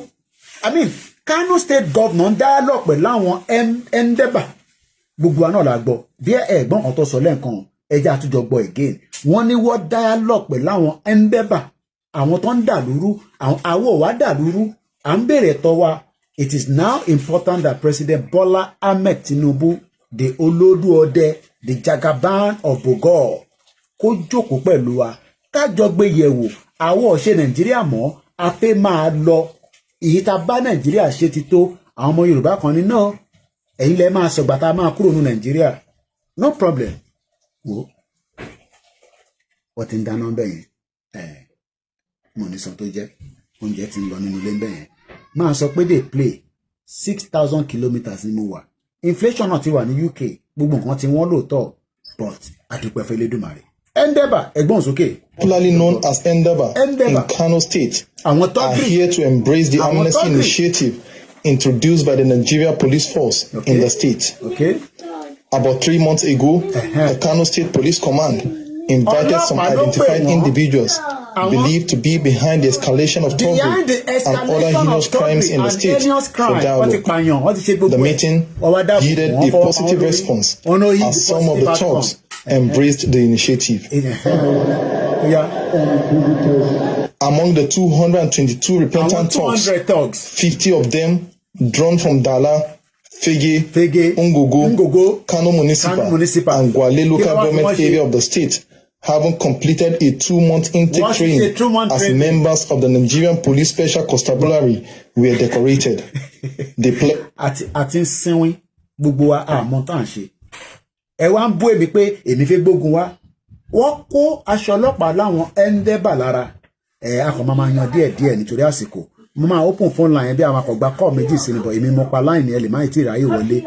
I mean, Kano State governor ń dialogue pẹ̀lú àwọn Ndeba. Gbogbo wa náà la gbọ́ bí ẹ̀gbọ́n kan tó sọ lẹ́ẹ̀kan. Ẹjẹ́ àtújọ gbọ́ again. Wọ́n ní wọ́n dialogue pẹ̀lú àwọn Ndeba, àwọn tó ń dàlúrú. Àwọn ò wá dàlúrú, à ń béèrè ẹ̀tọ́ wa. It is now important that President Bola Ahmed Tinubu, the Olódù Ọdẹ, the Jagaban of Bogor, kó jókòó pẹ̀lú wa, kájọ gbé yẹ̀wò. Àwọn ò ṣe Nàìjíríà mọ́, a fẹ́ máa lọ. Èyí tá a bá Nàìjíríà ṣe ti tó. Àwọn ọmọ Yorùbá kan ní náà, ẹ̀yin lẹ máa sọ̀gbà tá a máa kúrò ní Nàìjíríà. No problem. Wo, wọ́n ti ń dáná bẹ́ẹ̀ yẹn. Ẹ̀ mo ní sọ tó jẹ́ oúnjẹ ti ń lọ nínú ilé bẹ́ẹ̀ yẹn. Máa sọ pé dey play. 6,000 kilometres ni mo wà. Inflation náà ti wà ní UK, gbogbo nǹkan tí wọ́n lóòótọ́, but àdúpẹ́ fẹ́ Elédùmarè. Ndeba, ẹ̀gbọ́n sókè. Popularly known as Ndeba in Kano State, are here to embrace the amnesty initiative introduced by the Nigeria Police Force in the state. About 3 months ago, the Kano State Police Command invited some Ọlọ́pàá ló pè identified wọ́n. individuals believed to be behind the escalation of Behind thuggery the and other escalation heinous of crimes thuggery in the and state heinous for crime. Wọ́n ti dialogue. pààyàn, wọ́n ti ṣe gbogbo The ẹ̀. meeting Wọ́n wá dáàbò yielded wọ́n a fọwọ́ pa wọ́n positive lórí. response Wọ́n náà yield as some of the positive thugs outcome. embraced the initiative. Among the 222 repentant Àwọn 200 thugs, 50 of them drawn from Dala, Fege, Ungogo, Kano Municipal, Kano Municipal. and Gwale Kí local ló wá fi government wọ́n ṣe? area of the state, having completed a 2-month intake Wọ́n ti ṣe training 2-month as training. members of the Nigerian Police Special Constabulary were decorated. They Àti ń sínwín gbogbo wa, àmọ́ tá à ń ṣe. Ẹ wá ń bú èmi pé èmi fẹ́ gbógun wá. Wọ́n kó aṣọ ọlọ́pàá láwọn ẹ̀ńdẹ́bà lára ẹ̀. A kàn máa yan díẹ̀ díẹ̀ nítorí àsìkò. Mo máa open phone line bí àwọn akọ̀gbà kọ́ méjì sí ni bọ̀. Èmi mo pa line ẹ lè má tí ì ráyè wọlé.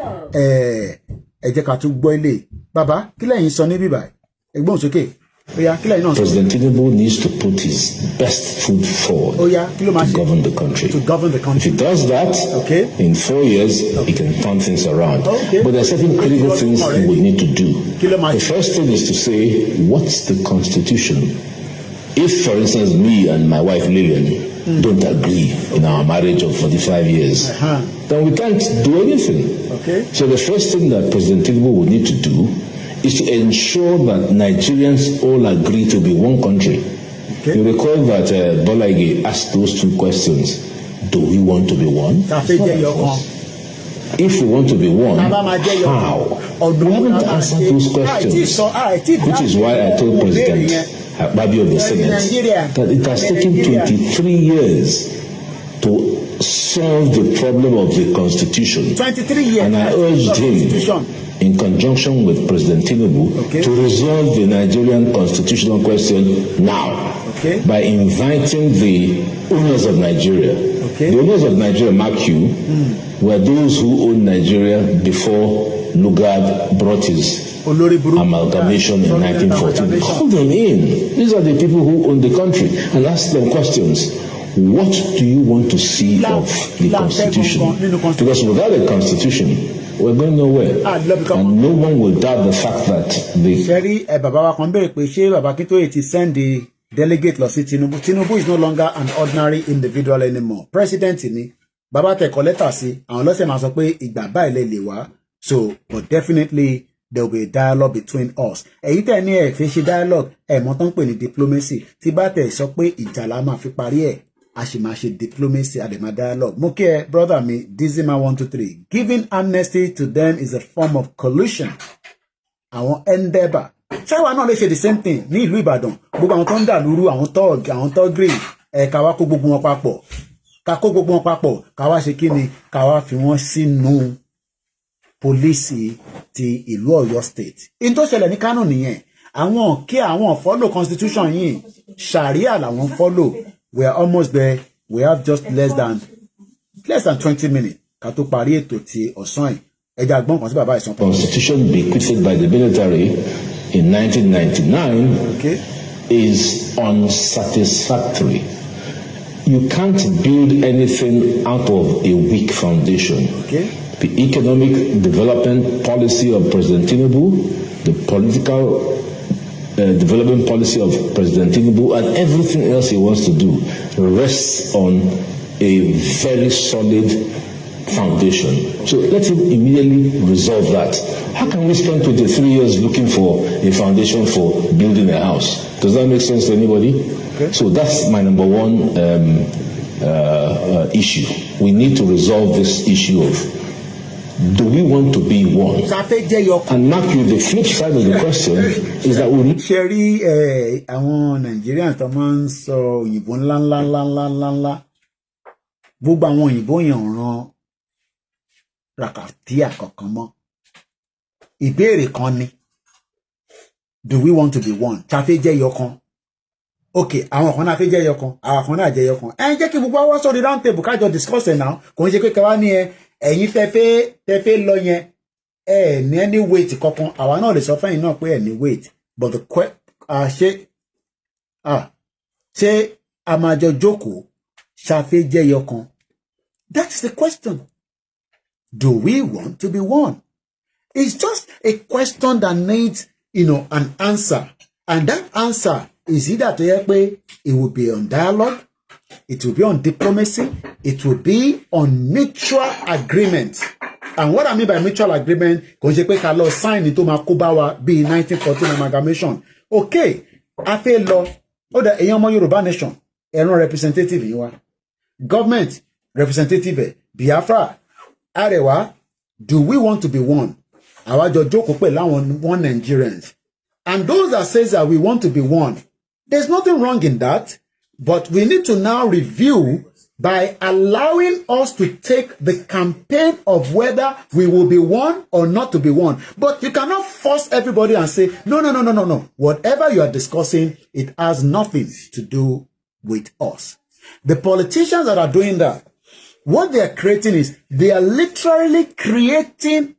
Ẹ jẹ́ ká tún gbọ́ ilé. Bàbá, kí lẹ́yìn sọ ní bíbá? Ẹgbọ́n sókè. Ó yá, kí lẹ́yìn náà sọ? President Tinubu needs to put his best foot forward Ó yá, kí ló máa to ṣe? govern the country. To govern the If country. he does that, in 4 years, he can turn things around. But there are certain critical things he would need to do. Kí ló máa The ṣe? first thing is to say, what's the constitution? If, for instance, me and my wife Lillian don't agree in our marriage of 45 years, then we can't do anything. So the first thing that President Tinubu would need to do is to ensure that Nigerians all agree to be one country. You recall that Bola Ige asked those two questions. Do we want to be one? Ta fẹ́ jẹ́ yọkan. If we want to be one, Tá a bá máa jẹ́ yọkan, how? Ọ̀dùn We haven't answered those questions. Which is why I told President Akpabio of the Senate that it has taken 23 years to solve the problem of the Constitution. 23 years. And I urged him, in conjunction with President Tinubu, to resolve the Nigerian constitutional question now by inviting the owners of Nigeria. The owners of Nigeria, mark you, were those who owned Nigeria before Lugard brought his Olórí burúkú. Amalgamation in 1914. Call them in. These are the people who own the country, and ask them questions. What do you want to see of the constitution? Because without a constitution, we're going nowhere. And no one will doubt the fact that the Ṣe rí ẹ, bàbá wa kan béèrè pé ṣé bàbá Akíntóyè ti send the delegate lọ sí Tinubu. Tinubu is no longer an ordinary individual anymore. President ni. Bàbá tẹkọ lẹ́tà sí àwọn lọ́sẹ̀ máa sọ pé ìgbà báyìí lè lè wá. So, but definitely there will be a dialogue between us. Èyí tẹ̀ ní ẹ̀ fi ṣe dialogue, ẹ̀ mọ́ tó ń pè ní diplomacy. Tí bá tẹ̀ sọ pé ìjà la máa fi parí ẹ̀, a sì máa ṣe diplomacy, a dẹ̀ máa dialogue. Mo kí ẹ, brother mi Dizima 123. Giving amnesty to them is a form of collusion. Àwọn endeavour ṣáwa náà lè ṣe the same thing ní ìlú Ìbàdàn. Gbogbo àwọn tó ń dà lúrú, àwọn thug, àwọn thuggery, ẹ̀ ká wá kó gbogbo wọn papọ̀, ká kó gbogbo wọn papọ̀, ká wá ṣe kí ni? Ká wá fi wọ́n sínú police ti ìlú Ọ̀yọ́ State. In tó ṣẹlẹ̀ ní Kánò nìyẹn. Àwọn kí àwọn follow constitution yìí, sharia làwọn follow. We are almost there. We have just less than 20 minutes ká tó parí ètò ti ọ̀sán yìí. Ẹja gbọ́n kan sí bàbá ìsàn. Constitution bequeathed by the military in 1999 is unsatisfactory. You can't build anything out of a weak foundation. The economic development policy of President Tinubu, the political development policy of President Tinubu, and everything else he wants to do rests on a very solid foundation. So let him immediately resolve that. How can we spend 23 years looking for a foundation for building a house? Does that make sense to anybody? So that's my number one issue. We need to resolve this issue of, do we want to be one? And mark you, the flip side of the question is that we need Ṣe rí ẹ, àwọn Nigerian tó máa ń sọ òyìnbó ńlá ńlá ńlá ńlá ńlá ńlá, gbogbo àwọn òyìnbó yẹn ò ran rakatia kankan mọ́. Ìbéèrè kan ni, do we want to be one? Ta fẹ́ jẹ́ yọkan? Ok, àwọn kan náà fẹ́ jẹ́ yọkan, àwọn kan náà jẹ́ yọkan. Ẹ jẹ́ kí gbogbo wa sórí round table, kájọ discuss ẹ̀ náà. Kò ń ṣe pé kẹwàá ní ẹ, ẹ̀yin tẹ́ fẹ́ lọ yẹn, ẹ ní any weight kankan. Àwa náà lè sọ fẹ́yìn náà pé ẹ ní weight, but the que ṣé ṣé a máa jọ jókòó ṣàfẹ́ jẹ́ yọkan? That is the question. Do we want to be one? It's just a question that needs an answer, and that answer is either tó yẹ pé it will be on dialogue, it will be on diplomacy, it will be on mutual agreement. And what I mean by mutual agreement, kò ń ṣe pé ká lọ sign tó máa kó bá wa bíi 1914 amalgamation. Okay, a fẹ́ lọ, ó dẹ̀ èèyàn ọmọ Yorùbá nation, ẹ̀rọ representative yìí wá, government representative ẹ̀, Biafra, Arewa, do we want to be one? Àwa jọ jókòó pẹ̀lú àwọn one Nigerians and those that says that we want to be one, there's nothing wrong in that, but we need to now review By allowing us to take the campaign of whether we will be one or not to be one. But you cannot force everybody and say, "No, no, no, no, no, no. Whatever you are discussing, it has nothing to do with us." The politicians that are doing that, what they are creating is they are literally creating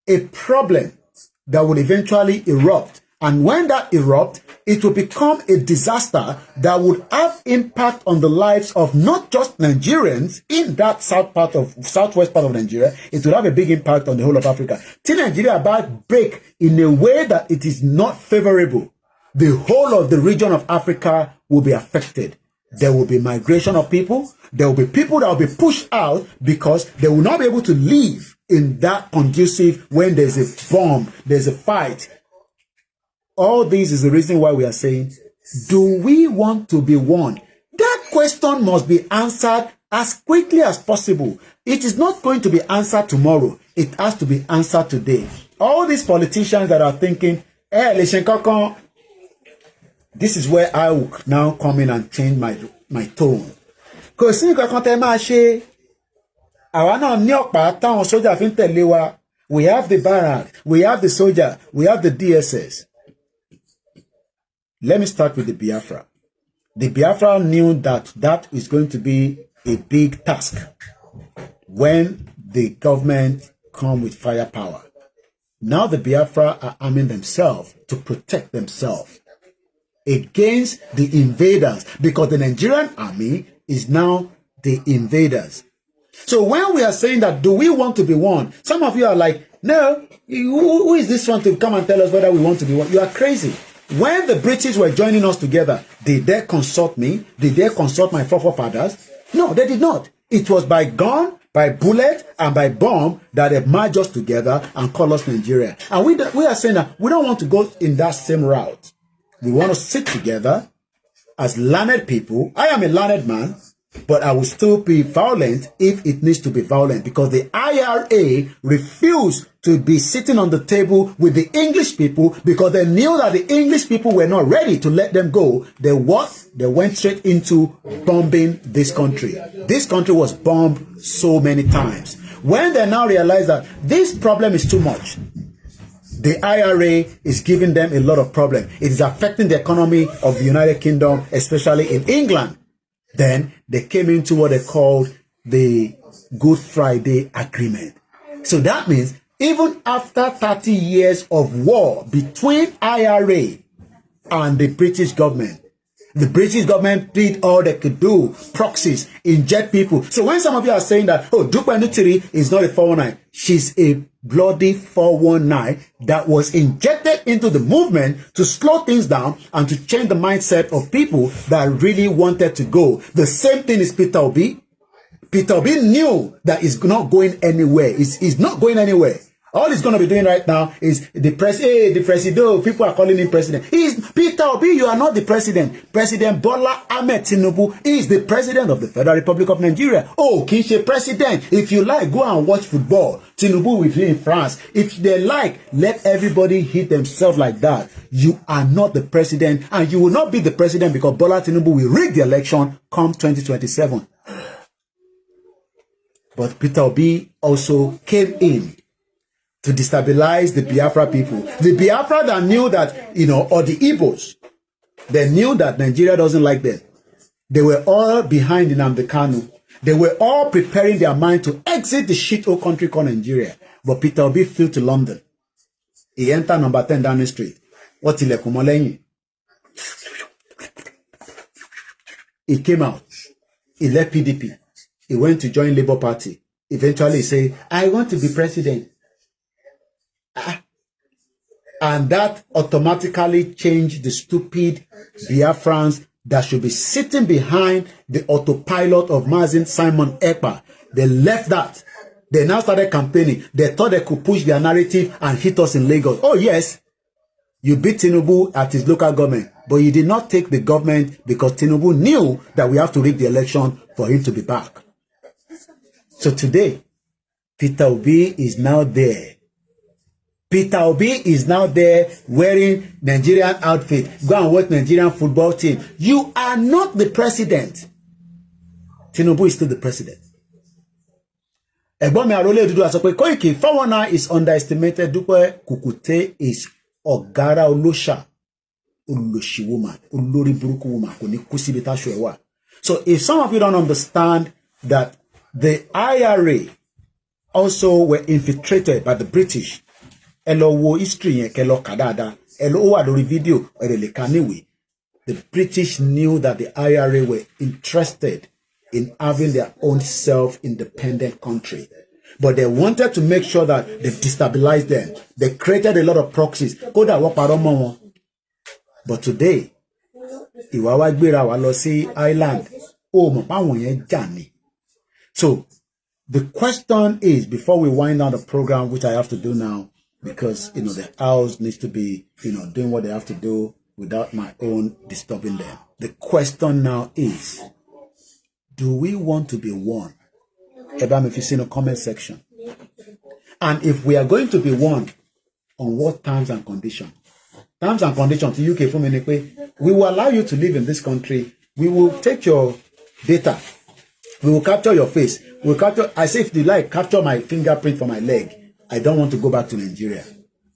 a problem that will eventually erupt. And when that erupt, it will become a disaster that would have impact on the lives of not just Nigerians in that southwest part of Nigeria. It will have a big impact on the whole of Africa. Tí Nigeria bá break in a way that it is not favorable, the whole of the region of Africa will be affected. There will be migration of people. There will be people that will be pushed out because they will not be able to live in that conducive when there's a bomb, there's a fight. All this is the reason why we are saying, do we want to be one? That question must be answered as quickly as possible. It is not going to be answered tomorrow. It has to be answered today. All these politicians that are thinking, "Eh, lè kankan," this is where I will now come in and change my tone. Kò sí nǹkan kan tẹ́ máa ṣe. Àwa náà ní ọ̀pá táwọn sójà fi ń tẹ̀lé wa. We have the barracks, we have the soldier, we have the DSS. Let me start with the Biafra. The Biafra knew that that is going to be a big task when the government come with firepower. Now the Biafra are arming themselves to protect themselves against the invaders, because the Nigerian army is now the invaders. So when we are saying that, do we want to be one? Some of you are like, "No, who is this one to come and tell us whether we want to be one?" You are crazy. When the British were joining us together, did they consult me? Did they consult my forefathers? No, they did not. It was by gun, by bullet, and by bomb that they merged us together and call us Nigeria. And we are saying that we don't want to go in that same route. We want to sit together as learned people. I am a learned man, but I will still be violent if it needs to be violent, because the IRA refused to be sitting on the table with the English people because they knew that the English people were not ready to let them go. They what? They went straight into bombing this country. This country was bombed so many times. When they now realize that this problem is too much, the IRA is giving them a lot of problem. It is affecting the economy of the United Kingdom, especially in England. Then they came into what they called the Good Friday Agreement. So that means even after 30 years of war between IRA and the British government did all they could do, proxies, inject people. So when some of you are saying that, "Oh, Dupe Onitiri is not a 419," she's a bloody 419 that was injected into the movement to slow things down and to change the mindset of people that really wanted to go. The same thing is Peter Obi. Peter Obi knew that he's not going anywhere. He's not going anywhere. All he's going to be doing right now is the press, hey, the president. People are calling him president. He's Peter Obi. You are not the president. President Bola Ahmed Tinubu is the president of the Federal Republic of Nigeria. Oh, kì í ṣe president. If you like, go and watch football. Tinubu will be in France. If they like, let everybody hit themselves like that. You are not the president, and you will not be the president because Bola Tinubu will rig the election come 2027. But Peter Obi also came in to destabilize the Biafra people. The Biafra that knew that, or the Igbos, they knew that Nigeria doesn't like them. They were all behind Nnamdi Kanu. They were all preparing their mind to exit the shithole country called Nigeria. But Peter Obi flew to London. He entered number 10 Downing Street. Wọ́n tilẹ̀kùn mọ́ lẹ́yìn. He came out. He left PDP. He went to join Labour Party. Eventually he said, "I want to be president." Ah. And that automatically changed the stupid Biafrans that should be sitting behind the autopilot of Mazi Simon Ekpa. They left that. They now started campaigning. They thought they could push their narrative and hit us in Lagos. Oh, yes. You beat Tinubu at his local government, but you did not take the government because Tinubu knew that we have to rig the election for him to be back. So today, Peter Obi is now there. Peter Obi is now there wearing Nigerian outfit. Go and watch Nigerian football team. You are not the president. Tinubu is still the president. Ẹ̀gbọ́n mi àrólé dúdú sọ pé Koiki 419 is underestimated. Dúpẹ́ Kùkùté is ọ̀gára olóṣà, olóṣì woman, olórí burúkú woman, kò ní kú síbi táṣọ ẹ̀ wà. So if some of you don't understand that the IRA also were infiltrated by the British, ẹ lọ wo history yẹn, kẹ lọ kà dáadáa, ẹ lọ, ó wà lórí fídíò, ẹ lè kà níwèé. The British knew that the IRA were interested in having their own self-independent country. But they wanted to make sure that they destabilized them. They created a lot of proxies. Kódà wọ́n parọ́ mọ́ wọn. But today, ìwà wa gbéra wa lọ sí Ireland. Ó mọ̀ páwọn yẹn jà ní. So the question is, before we wind down the program, which I have to do now, because the house needs to be doing what they have to do without my own disturbing them. The question now is, do we want to be one? Ẹ bá mi fi sínú comment section. And if we are going to be one, on what terms and conditions? Terms and conditions tí UK fún mi ni pé we will allow you to live in this country. We will take your data. We will capture your face. We will capture, I say if you like, capture my fingerprint for my leg. I don't want to go back to Nigeria.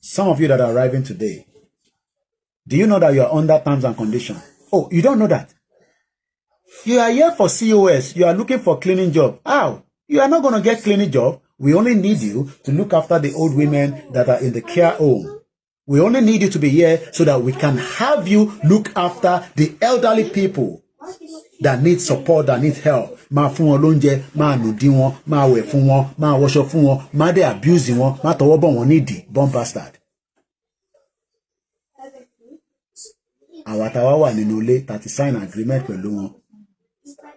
Some of you that are arriving today, do you know that you are under terms and conditions? Oh, you don't know that? You are here for COS. You are looking for cleaning job. How? You are not going to get cleaning job. We only need you to look after the old women that are in the care home. We only need you to be here so that we can have you look after the elderly people that need support, that need help. Máa fún wọn lóúnjẹ, máa nùdí wọn, máa wẹ̀ fún wọn, máa wọṣọ fún wọn, máa dé abuse wọn, máa tọwọ́ bọ̀ wọ́n nídìí, born bastard. Àwa táwa wà nínú ilé, tá ti sign agreement pẹ̀lú wọn,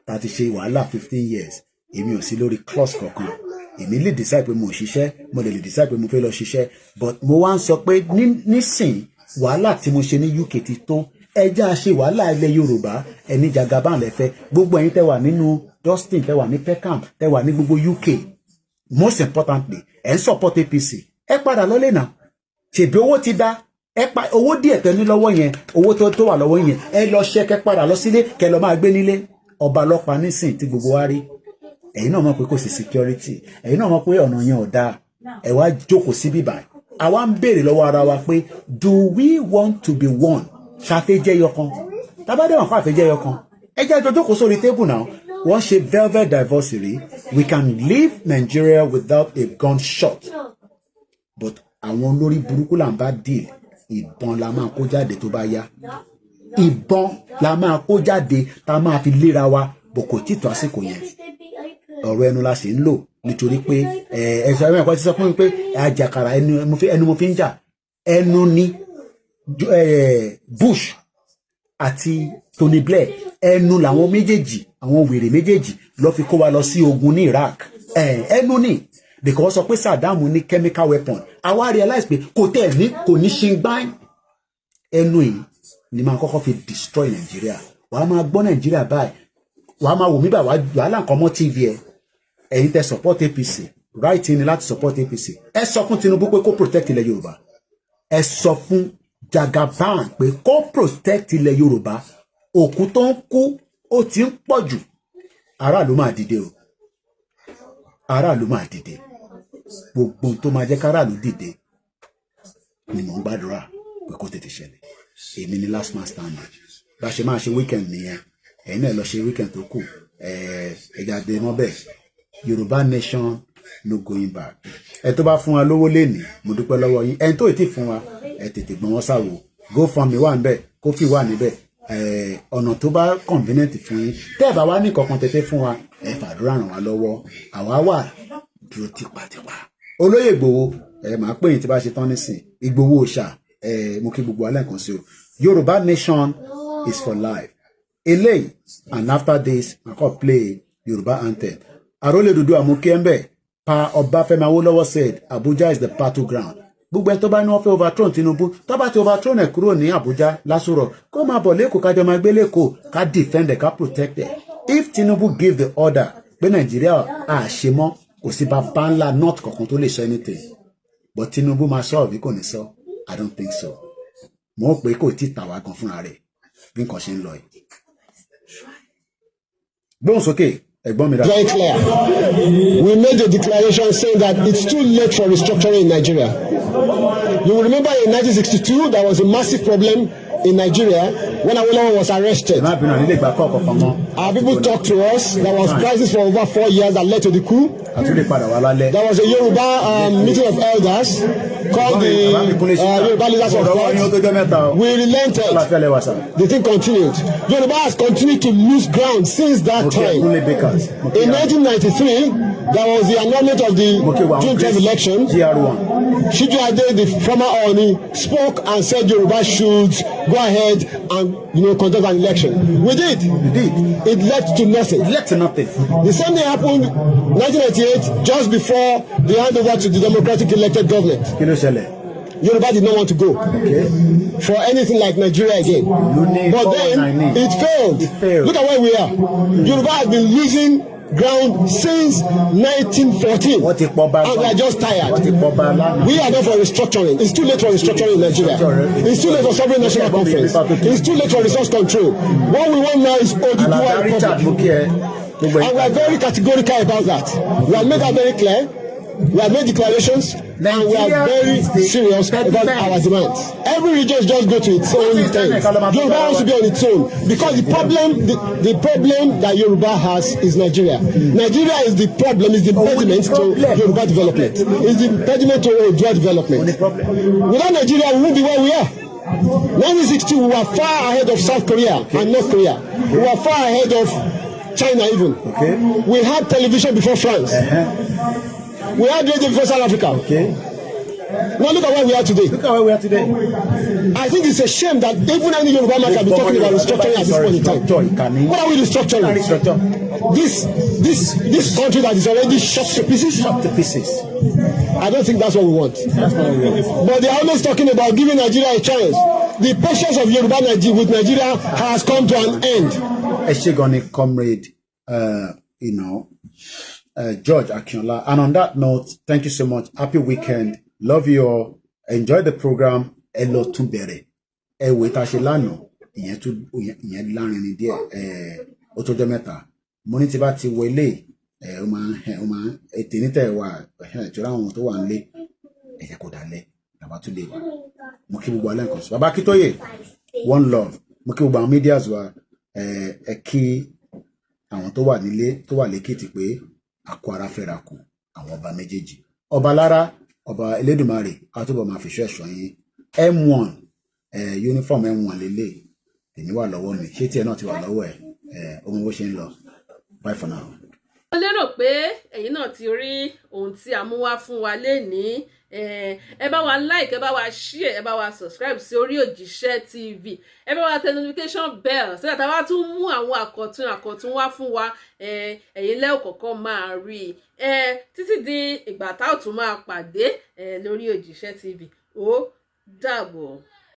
tá ti ṣe wàhálà 15 years, èmi ò sí lórí clause kankan. Èmi lè decide pé mo ò ṣiṣẹ́, mo lè decide pé mo fẹ́ lọ ṣiṣẹ́, but mo wá ń sọ pé nísìn, wàhálà tí mo ṣe ní UK ti tó. Ẹ jẹ́ á ṣe wàhálà ilẹ̀ Yorùbá. Ẹni Jagaban lẹ́fẹ́, gbogbo ẹ̀yin tẹ́ wà nínú Dustin, tẹ́ wà ní Peckham, tẹ́ wà ní gbogbo UK, most importantly, ẹ̀ ń support APC, ẹ padà lọ́lé náà. Ṣèbí owó ti dá, ẹ pa owó díẹ̀ tẹ́ ní lọ́wọ́ yẹn, owó tó wà lọ́wọ́ yẹn, ẹ lọ ṣẹ́, kẹ́ padà lọ sílé, kẹ́ lọ máa gbé nílé. Ọba ọlọ́pàá nísìn tí gbogbo wa rí, ẹ̀yin náà mọ̀ pé kò sí security, ẹ̀yin náà mọ̀ pé ọ̀nà yẹn ò dáa. Ẹ wá jókòó sí bíbá, àwa ń béèrè lọ́wọ́ ara wa pé, do we want to be one? Ṣàfẹ́jẹ́ yọkan tábàdé wọn kó àfẹ́jẹ́ yọkan, ẹ jẹ́ àjọ jókòó sórí table náà. Wọ́n ṣe velvet divorce rí. We can leave Nigeria without a gunshot, but àwọn olórí burúkú là ń bá deal. Ìbọn la máa kó jáde tó bá yá, ìbọn la máa kó jáde tá a máa fi léra wa bò. Kò tí tó àsìkò yẹn, ọ̀rọ̀ ẹnu la sì ń lò, nítorí pé ẹ ẹ sọ ẹ̀kọ́ ti sọ fún mi pé àjàkàrà ẹnu mo fi ń jà. Ẹnu ni Bush àti Tony Blair, ẹnu làwọn méjèèjì, àwọn wèrè méjèèjì lọ fi kó wa lọ sí ogun ní Iraq. Ẹnu ni, because sọ pé Saddam ní chemical weapon, àwa realize pé kò tẹ̀ ní, kò ní ṣingbáin. Ẹnu yìí ni máa kọ́kọ́ fi destroy Nàìjíríà. Wàá máa gbọ́ Nàìjíríà báyìí, wàá máa wò mí bá wàhálà nǹkan mọ́ TV ẹ. Ẹ̀yin tẹ́ support APC, right ni láti support APC. Ẹ sọ fún Tinubu pé kó protect ilẹ̀ Yorùbá. Ẹ sọ fún Jagaban pé kó protect ilẹ̀ Yorùbá. Òkú tó ń kú ó ti ń pọ̀ jù. Aráàlú máa dìde o, aráàlú máa dìde. Gbogbo ohun tó máa jẹ́ káràlú dìde ni mò ń gbàdúrà pé kó tètè ṣẹlẹ̀. Èmi ni last man standing. Bá ṣe máa ṣe weekend nìyẹn. Ẹ̀yin náà lọ ṣe weekend tó kù. Ẹ̀ẹ́dà dé mọ́ bẹ́ẹ̀. Yorùbá nation, no going back. Ẹ tó bá fún wa lówó lénìí, mo dúpẹ́ lọ́wọ́ yín. Ẹni tó ì tí fún wa, ẹ tètè gbọ́n wọn sáwò. GoFundMe wà níbẹ̀, Ko-fi wà níbẹ̀, ọ̀nà tó bá convenient fún yín. Tẹ́ ẹ bá wá ní kankan tẹ́fẹ́ fún wa, ẹ fàdúrà ràn wá lọ́wọ́. Àwa wà dúró tipátipá. Olóyè Ìgbòho, ẹ máa pè yín tí bá ṣe tán nísìn. Ìgbòho ṣá, ẹ mo kí gbogbo alẹ́ nǹkan sí o. Yorùbá nation is for life. Eléyìí, and after this, I kò play Yorùbá anthem. Àrólé dúdú àmúkẹ́ńbẹ̀ pa. Ọbáfẹ́mi Awólọ́wọ̀ said Abuja is the battleground. Gbogbo ẹni tó bá ní wọ́n fẹ́ overthrow Tinubu, tó bá ti overthrow ẹ̀ kúrò ní Abuja lásòrò, kó máa bọ̀ lẹ́kọ̀ọ́, kájọ máa gbé lẹ́kọ̀ọ́, ká defend ẹ̀, ká protect ẹ̀. If Tinubu give the order pé Nàìjíríà àṣemọ́, kò sí bàbá ńlá north kankan tó lè sọ anything. But Tinubu máa sọ àbí kò ní sọ? I don't think so. Mo pé kò tí tà wá gan fúnra rẹ̀ bí nǹkan ṣe ń lọ yìí. Gbóhùn sókè. Ẹ̀gbọ́n mi dáadáa. Very clear. We made a declaration saying that it's too late for restructuring in Nigeria. You will remember in 1962 there was a massive problem in Nigeria when Awolowo was arrested. Má bínú, nílé ìgbà kọ́ọ̀kọ̀ kan mọ́. Our people talked to us. There was crisis for over 4 years that led to the coup. Àtúndì padà wá lálẹ́. There was a Yoruba meeting of elders called the Yoruba Leaders of Thought. We relented. Àlàáfíà lẹ wà sà. The thing continued. Yoruba has continued to lose ground since that Mo kí time. Kunle Bakers. Mo kí In 1993, there was the annulment of the Mo kí wa June 12 election. GR1. Sijuade, the former Ooni, spoke and said Yoruba should go ahead and conduct an election. We did. You did. It led to nothing. It led to nothing. The same thing happened 1998, just before the handover to the democratic elected government. Kí ló ṣẹlẹ̀? Yoruba did not want to go for anything like Nigeria again. Ní But then 419. it failed. It failed. Look at where we are. Yoruba has been losing ground since 1914. Wọ́n ti pọ̀ bá And we are just tired. Wọ́n ti pọ̀ bá lánàá. We are not for restructuring. It's too late for restructuring in Nigeria. It's too late for sovereign national conference. It's too late for resource control. What we want now is Oduduwa Alaba Richard, Republic. mo kí ẹ. Gbogbo And we are very categorical about that. We have made that very clear. We have made declarations and we are Nigeria very is the serious about impediment. Our demands. Every region just go to its own thing. Yoruba wants to be on its own because the problem that Yoruba has is Nigeria. Nigeria is the problem, is the impediment to Yoruba development. Is the impediment to Oodua development. Without Nigeria, we won't be where we are. 1960, we were far ahead of South Korea and North Korea. We were far ahead of China even. We had television before France. We had radio before South Africa. Now look at where we are today. Look at where we are today. I think it's a shame that even any Yoruba man can be talking about restructuring at this point in time. What are we restructuring? This country that is already shot to pieces. Shot to pieces. I don't think that's what we want. That's not what we want. But they are always talking about giving Nigeria a chance. The patience of Yoruba Nigeria with Nigeria has come to an end. Ẹ ṣé gan ni, comrade George Akinola. And on that note, thank you so much. Happy weekend. Love you all. Enjoy the program. Ẹ lọ tún bẹ̀rẹ̀. Ẹ wò tá a ṣe lánàá. Ìyẹn tún ìyẹn lárinrin díẹ̀. Ẹ ó tó jọ́ mẹ́ta. Mo ní tí bá ti wọ ilé ẹ ó máa ń ó máa ń ètè nítẹ̀ wà ìtura àwọn tó wà nílé ẹ jẹ́ kó dalẹ̀ bàbá tún lè wà. Mo kí gbogbo alẹ́ nǹkan sọ. Bàbá Akíntóyè, one love. Mo kí gbogbo àwọn medias wa, ẹ kí àwọn tó wà nílé tó wà lẹ́kìtì pé àkó ara fẹ́ra kù àwọn ọba méjèèjì. Ọba lára ọba Elédùmarè á túbọ̀ máa fìṣọ́ ẹ̀ṣọ́ yín. M1 uniform M1 lélẹ̀ tèmi wà lọ́wọ́ mi, ṣé tiẹ̀ náà ti wà lọ́wọ́ ẹ̀ ẹ̀ ohun bó ṣe ń lọ. Bye for now. Mo lérò pé ẹ̀yin náà ti rí ohun tí a mú wá fún wa lénìí. Ẹ bá wa like, ẹ bá wa share, ẹ bá wa subscribe sí Orí Òjíṣẹ́ TV, ẹ bá wa tẹ notification bell sígbà tá a bá tún mú àwọn àkọ̀tun àkọ̀tun wá fún wa, ẹ̀yin lẹ́ẹ̀ kọ̀ọ̀kan máa rí i. Títí di ìgbà tá ò tún máa pàdé lórí Òjíṣẹ́ TV, ó dàbọ̀.